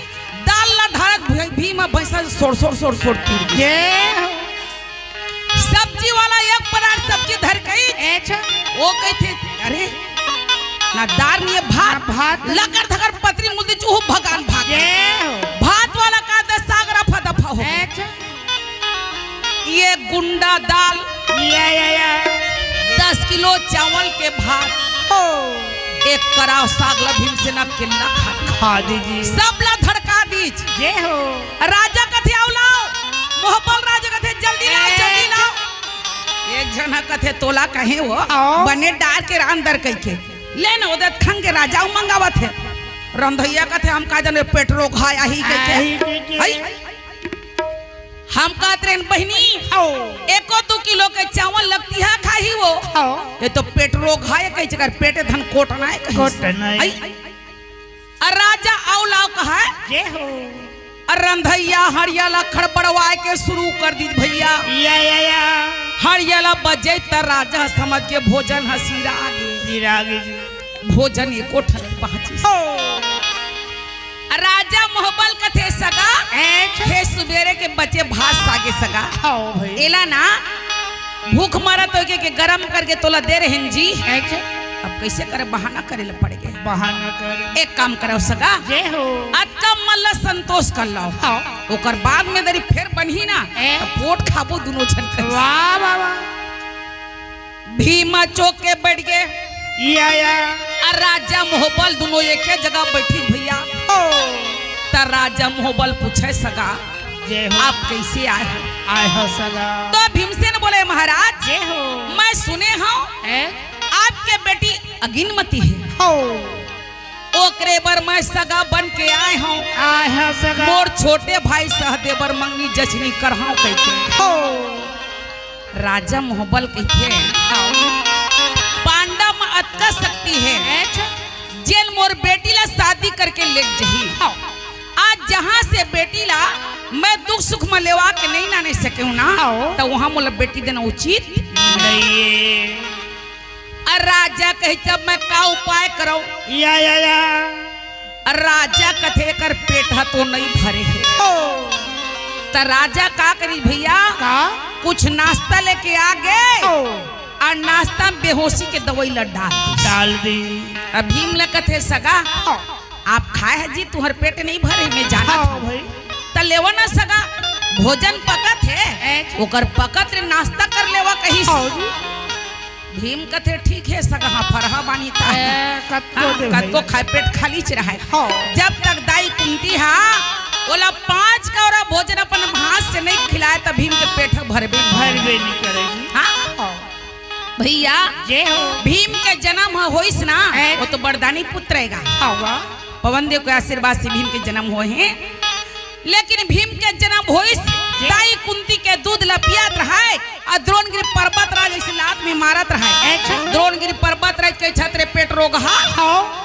दाल ला ढारत भई-, भीम भइसा सोर, सोर, सोर, सोर तीर दिस। ये हो। सब्जी वाला एक परात सब्जी धर के अइस। अच्छा। वो कथे, "अरे, ना दार नइ हे भात।" ना भात। लकर धकर पतरी मुल दिस, चूहू भगान भात। ये हो। भात वाला का दे साग रफा दफा हो। अच्छा। ये गुंडा दाल। या, या, या। दस किलो चावल के भात। हो। एक कराव साग ला भीमसेन अकेल्ला खा। खा दिस जी। सब ला धड़का दिस। ये हो। राजा कथे, "आओ लाव।" मोहबल राजा कथे, "जल्दी लाव, ए। जल्दी लाव।" एक झन ह कथे, "तोला कहे हो, आओ। बने डार के रांध दर कहिके। ले ना, ओदे खंग के राजा अउ मंगावत हे।" रंधइया कथे, "हम का जाने, पेट रोग हे, आही कहिके।" आही कहिके। हई? हम कहत रहेन, "बहिनी, आओ। एको दू किलो के चावल लगतिहा खाही वो। आओ। ये तो पेट रोग हे, कहिके कर पेटे धन कोटना हे," कहिस। कोटना हे। हई? अउ राजा अउ लाव कहय। जय हो। अउ रंधइया हड़िया ला खड़बड़वाय के सुरू कर दिस भइया। या, या, या। हड़िया ला बजे त राजा समझ के भोजन ह सिरा गे। सिरा गे जी। भोजन एको ठन बाँचिस। हो। अउ राजा मोहबल कथे सगा, एच। हे सुबेरे के बचे भात सागे सगा। हव भई। एला ना भूख मरत होय के, के गरम करके तोला दे रहेन जी। एच। अब कइसे करे, बहाना करे ल पड़ गे। बहाना करे। एक काम करव सगा। जय हो। अतका मन ल संतोष कर लव। हाँ। ओकर बाद में दरी फेर बनही ना, ए? त पोट खाबो दुनों झन कहिस। वाह, वाह, वाह। भीमा चौक के बइठ गे। या, या। अउ राजा मोहबल दुनों एके जगह बइठिस भइया। हो। त राजा मोहबल पूछय सगा, जय हो। आप कइसे आय हो? आय हो सगा। त भीमसेन बोले, महाराज, जय हो। मैं सुने हँव, ए? आपके बेटी अगिनमती हे। हो। ओकरे बर मैं सगा बन के आय हँव। आय हँव सगा। मोर छोटे भाई सहदेव बर मंगनी जचनी करहँव कहिके। हो। राजा मोहबल कहिथे, पांडव म अतका शक्ति हे, जेन मोर बेटी ला शादी करके लेग जही। आज जहाँ से बेटी ला मैं दुख सुख म लेवा के नहीं ना नहीं सकेहूँ ना, त वहाँ मोला बेटी देना उचित नहीं हे। अउ राजा कहे, "तब मैं का उपाय करव?" या, या, या। अउ राजा कथे, "एकर पेट ह तो नहीं भरे हे।" ओ। त राजा का करी भैया? का? कुछ नाश्ता लेके आ गे। ओ। अउ नाश्ता में बेहोशी के दवाई ल डाल दी। डाल दी। अब भीम ल कथे, "सगा, हाँ। आप खाए ह जी, तुहर पेट नहीं भरे, मैं जानत हाँ हूँ।" भाई। त लेवा ना सगा, भोजन पकत हे, अच्छा। ओकर पकत ले नाश्ता कर लेवा कहिस। हाँ जी। भीम कथे, "ठीक हे सगा, हाँ, फरहा बानी ता।" ए, कतको हाँ, दे भाई। कतको खाए, पेट खालीच रहे। हाँ। जब तक दाई कुंती हा ओला पांच कौरा भोजन अपन हाथ से नहीं खिलाए, त भीम के पेट ह भरबे नहीं। भरबे नहीं करेगी। हाँ। हाँ। भैया, जय हो। भीम के जन्म ह होइस ना, ए। वो तो बरदानी पुत्र रहेगा। हाँ, वाह। पवन देव के आशीर्वाद से भीम के जन्म होए हे। लेकिन भीम के जन्म होइस, जी। दाई कुंती के दूध ल पियात रहय, अउ द्रोणगिरी पर्वत राज अइसे लात में मारत रहय। अच्छा। द्रोणगिरी पर्वत राज के छतरे पेट रोगहा। हाँ।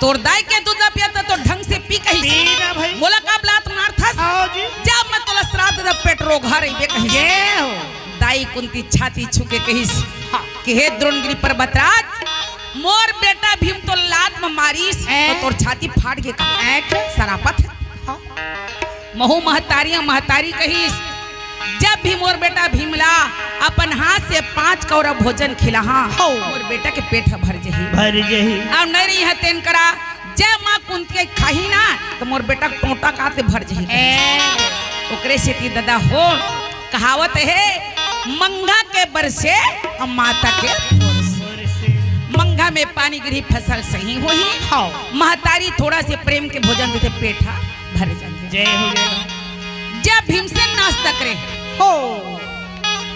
तोर दाई के दूध ल पियात त तो ढंग से पी कहिस। पी ना भाई। मोला काबर लात मारथस? हाँ जी। जब मैं तोला श्राप देथँव पेट रोगहा रहिबे कहिस। ये हो। दाई कुंती छाती छू के कहिस हाँ। कि हे द्रोणगिरी पर्वत राज, मोर बेटा भीम तोला लात म मारिस, ए? त तोर छाती फाट गे का? ए? सरापत हे। हाँ। महू महतारी, महतारी कहिस, "जब भी मोर बेटा भीम ला अपन हाथ से पांच कौरा भोजन खिलाहा, हो। मोर बेटा के पेट ह भर जही।" भर जही। अउ नहीं रही ह तेन करा, जय माँ कुंती के खाही ना, त मोर बेटा के टोंटा काते भर जही। ए। ओकरे सेती ददा हो, कहावत हे, "मंगहा के बरसे अउ माता के फोरसे।" मंगहा में पानी गिरही, फसल सही होही। हाँ। महतारी थोड़ा से प्रेम के भोजन देथे, पेट ह भर जाथे। जय हो, जय हो। जब भीमसेन नाश्ता करे, हो।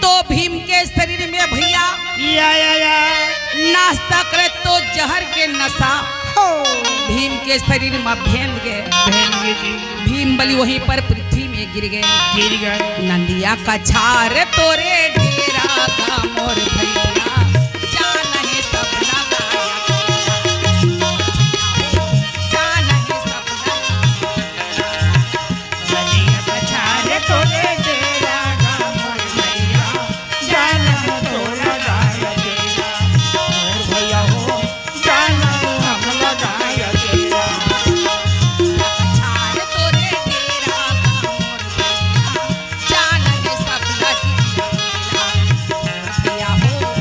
तो भीम के शरीर में भैया या, या, या। नाश्ता करे तो जहर के नशा हो। भीम के शरीर में भेंद गे। भेंद गे जी। भीम बली वहीं पर पृथ्वी में गिर गे। गिर गे। नंदिया कछार तोरे डेरा गा मोर भैया, जान हे सब लगाया। जान हे सब लगाया। नंदिया कछार तोरे डेरा गा मोर भैया, जान हे तो लगाया डेरा। मोर भैया हो, जान हे हम लगाया डेरा। कछार तोरे डेरा गा मोर भैया, जान हे सब लगाया। भैया हो,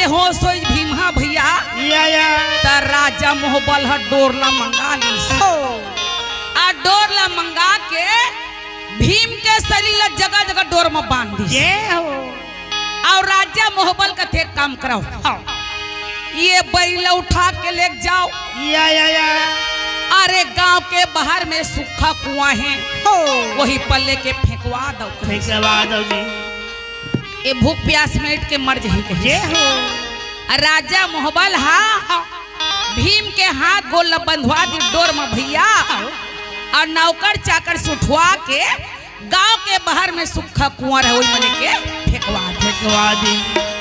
होश होइस भीम हा भइया, या, या। त राजा मोहबल ह डोर ला मंगा लिस। हो। आ डोर ला मंगा के भीम के सरीर ला जगह-जगह डोर म बांध दिस। जय हो। अउ राजा मोहबल कथे, "एक काम करव, हाँ। ये बरी ला उठा के लेके जाव। या, या, या। अरे गांव के बाहर में सूखा कुआं हे, हो। वही पर लेके फेंकवा दव।" फेंकवा दव जी। ए भूख प्यास में अटके मर जही कहिस। जय हो। आ राजा मोहबल हा भीम के हाथ गोड़ ल बंधवा दिस डोर म भइया, अउ नौकर चाकर से उठवा के गांव के बाहर में सूखा कुआं रहे, ओही म लेके फेंकवा दिस। फेंकवा दिस।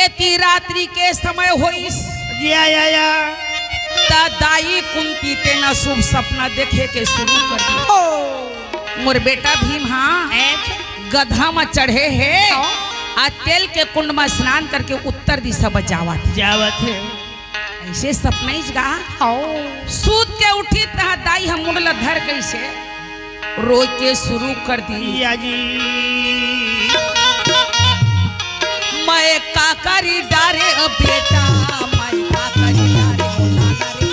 एती रात्रि के समय होइस। या, या, या। त दाई कुंती तेन अशुभ सपना देखे के शुरू कर दिस। हो। मोर बेटा भीम हा, अच्छा। गधा म चढ़े हे, हाँ। आ तेल के कुंड म स्नान करके उत्तर दिशा बर जावत हे। जावत हे। अइसे सपना अइस गा। हाँ। सूत के उठिस तहाँ दाई ह मुड़ ल धर के अइसे रोय के शुरू कर दिस। या जी। मैं का करी डारे ओ बेटा, मैं का करी डारे ओ लाला रे।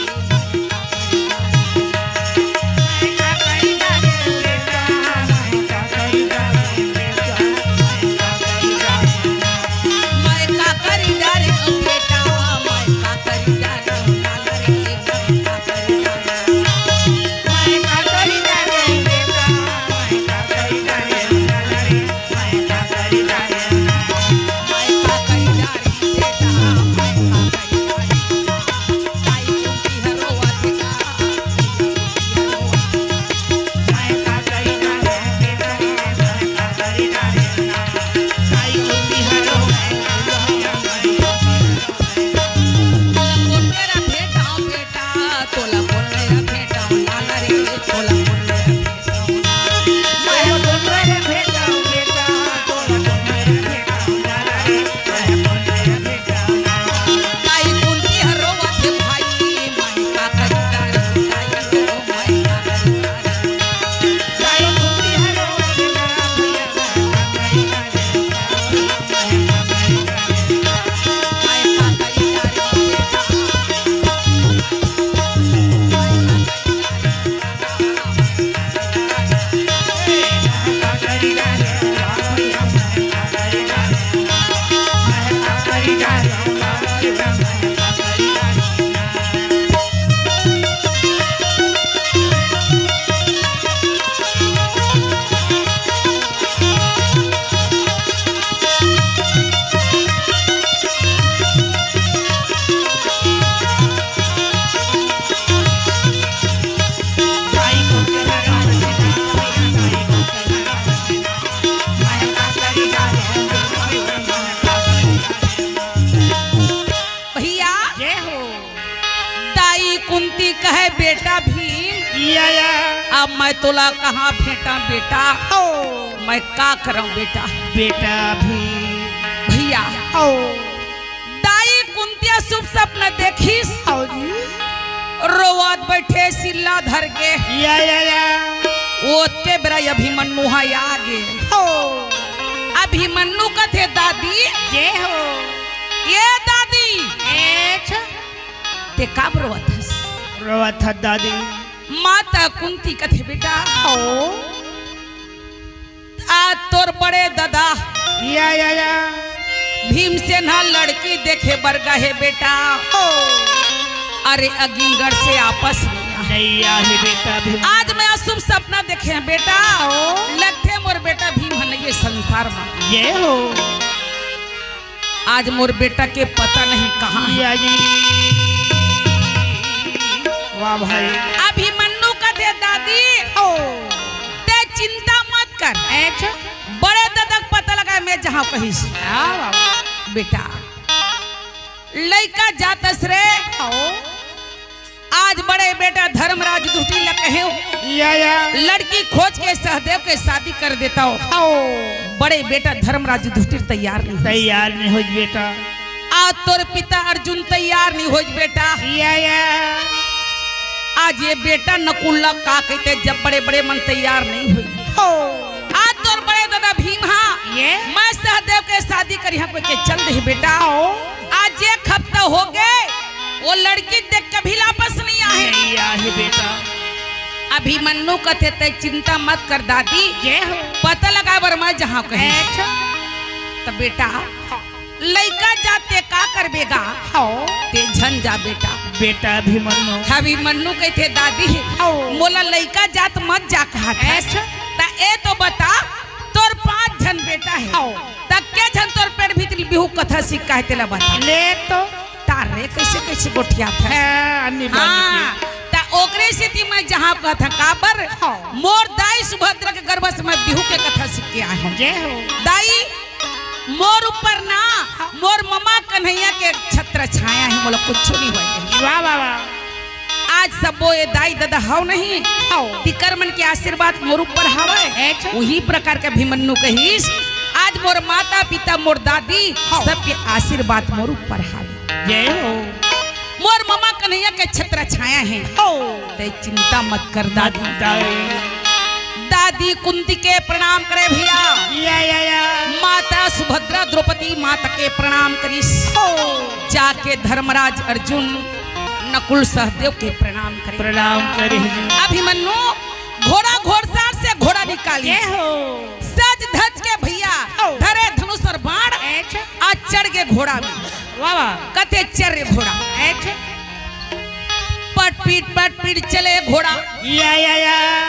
भइया, जय हो। दाई कुंती कहे, "बेटा भीम, या, या। अब मैं तोला कहाँ भेंटा बेटा? हो। मैं का करंव बेटा?" बेटा भीम। भइया, हो। दाई कुंती अशुभ सपना देखिस। हो जी। रोवत बइठे सिल्ला धर के। या, या, या। ओतके बेरा अभिमन्यु हा आगे। हो। अभिमन्यु कथे, "दादी।" जय हो। ए दादी। एछ। ते काबर रोवत हस? रोवत हस दादी। माता कुंती कथे, "बेटा।" हो। आ तोर बड़े ददा। या, या, या। भीमसेन हा लड़की देखे बर गे हे बेटा। हो। अरे अगिंगर से आपस नइ आए। नइ आए हे बेटा भीम। आज मैं अशुभ सपना देखे हंव बेटा। हो। लगथे मोर बेटा भीम ह नइ हे संसार म। जय हो। आज मोर बेटा के पता नहीं कहाँ हे। या जी। वाह भाई। अभिमन्यु कथे, "दादी, हो। ते चिंता मत कर। अच्छा। बड़े ददा के पता लगा, मैं जाहूं कहिस।" वाह, वाह। बेटा, लइका जात हस रे। हो। आज बड़े बेटा धर्मराज युधिष्ठिर ल कहेंव, या, या। लड़की खोज के सहदेव के शादी कर देता हो। हो। बड़े बेटा धर्मराज युधिष्ठिर तैयार नहीं होइस। तैयार नहीं होइस बेटा। आ तोर पिता अर्जुन तैयार नहीं होइस बेटा। या, या। आज ये बेटा नकुल ला का कहिथे, जब बड़े बड़े मन तैयार नहीं होइस। हो। आज तोर बड़े ददा भीम हा, ये? मैं सहदेव के शादी करिहा कहिके चल दे बेटा। आज एक हफ्ता हो गए, वो लड़की देख के भी वापस नहीं आए। नहीं आए बेटा। अभिमन्यु कथे, "तैं चिंता मत कर दादी, ये हो। पता लगाए बर मैं जाहूं कहे।" अच्छा। त बेटा, लइका जात तैं का करबे गा? हौ। तैं झन जा बेटा। बेटा अभिमन्यु। अभिमन्यु कहिथे, "दादी, हौ। मोला लइका जात मत जा कहत हस। अच्छा। त ए तो बता, तोर पांच झन बेटा हे। हौ। त के झन तोर पेट भीतरी बिहू कथा सीख हे तेला बता।" ले तो। तारे कइसे कइसे गोठियात हस। हाँ, अन्नी बानी हाँ, के। त ओकरे सेती मैं जाहूं कहत हंव काबर? हौ। मोर दाई सुभद्रा के गर्भ से मैं बिहू के कथा सीख के आए हंव। जय हो। दाई, मोर ऊपर ना, मोर ममा कन्हैया के छत्र छाया हे, मोला कुछु नहीं होय। वाह, वाह, वाह। आज सबो ये दाई ददा हव नहीं, हव। तिकर मन के आशीर्वाद मोर ऊपर हवय। अच्छा। उही प्रकार के अभिमन्यु कहिस, आज मोर माता पिता, मोर दादी, हव। सबके आशीर्वाद मोर ऊपर हवय। जय हो। मोर ममा कन्हैया के छत्र छाया हे। हव। तैं चिंता मत कर दादी। मत दाई। दादी कुंती के प्रणाम करे भैया। या, या, या। माता सुभद्रा द्रौपदी माता के प्रणाम करिस। हो। जाके धर्मराज अर्जुन नकुल सहदेव के प्रणाम करे। प्रणाम करे जी। अभिमन्यु घोड़ा घोड़सार से घोड़ा निकाली। जय हो। सज धज के भैया हो। धरे धनुष और बाण अच्छा। आ चढ़ गे घोड़ा में। वाह, वाह। कथे चल रे घोड़ा। अच्छा। पटपीट, पटपीट चले घोड़ा। या, या, या।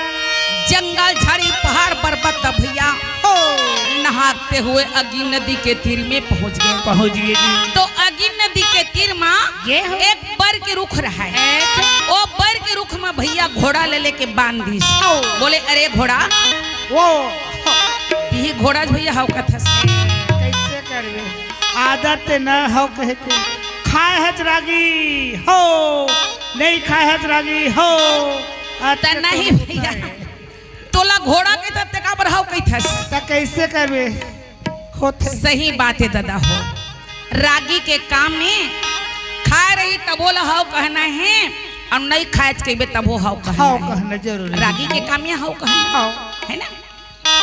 जंगल, झाड़ी, पहाड़, पर्वत भैया। हो। नहाते हुए अगिन नदी के तीर में पहुंच गए। पहुंच गए जी। तो अगिन नदी के तीर में ये हो। एक बर के रुख रहा है। अच्छा। वो बर के रुख में भैया घोड़ा ले लेके बांध दिस। हो। बोले, "अरे घोड़ा, वो। यही घोड़ा भैया हव कथस।" कैसे करबे? आदत ते न हव कहे के। खाए हच रागी हो, नहीं खाए हच रागी हो। अच्छा, त नहीं तो भैया, तोला घोड़ा कहिथे त काबर हव कहिथस? त कैसे करबे? होथे। सही बात हे ददा हो, रागी के काम में खाए रही तभो ला हव कहना हे, अउ नहीं खाए कहिबे तभो हव कहना हव हे। कहना जरूरी हे। रागी के काम में हव कहना हे। हव। हे ना?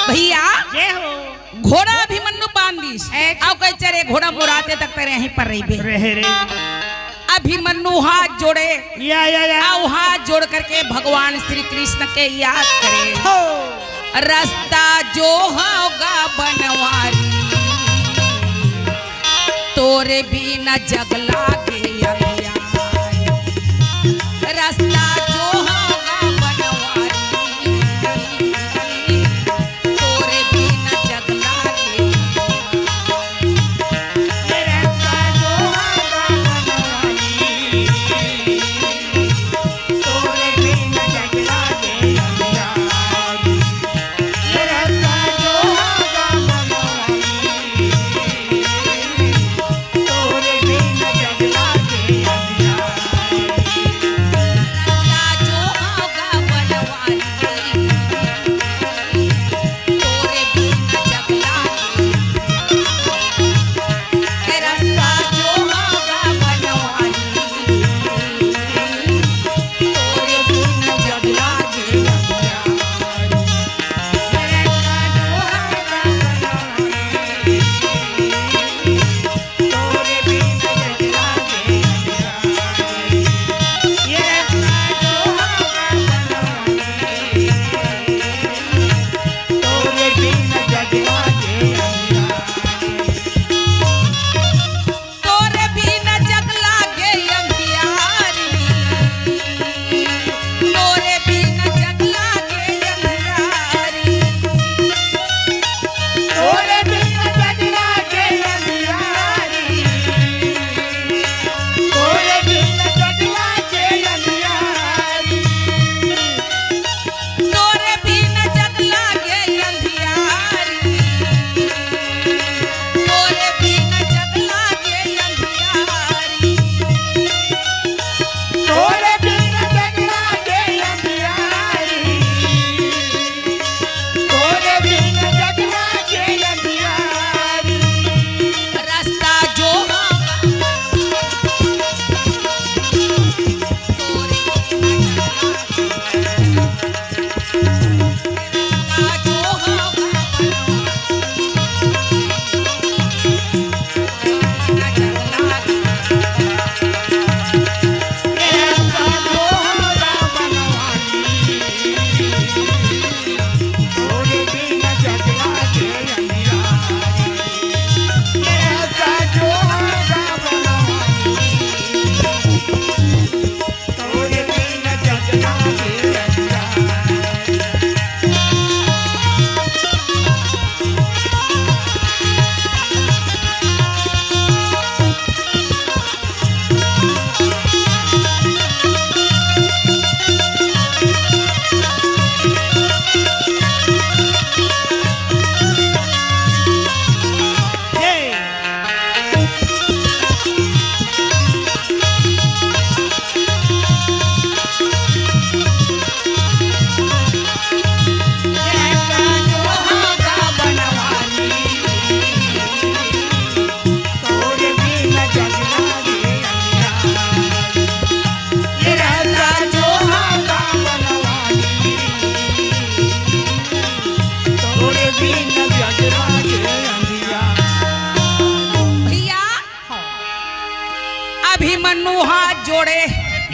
भैया, जय हो। घोड़ा अभिमन्यु बांध दिस। ए, अउ कहे, "चल रे घोड़ा, मोर आते तक तें यहीं पर रहिबे।" रहे रे। अभिमन्यु हाथ जोड़े। या, या, या। अउ हाथ जोड़ करके भगवान श्री कृष्ण के याद करे। हो। रस्ता जो होगा बनवारी, तोरे बिना जग लागे अंधियारी। रस्ता जो होगा बनवारी, तोरे बिना जग लागे।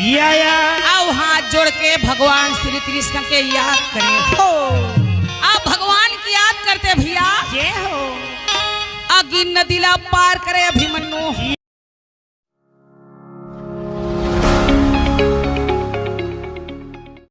या या। अउ हाथ जोड़ के भगवान श्री कृष्ण के याद करे। हो। अब भगवान की याद करते भैया, जय हो। अगिन नदी ला पार करे अभिमन्यु।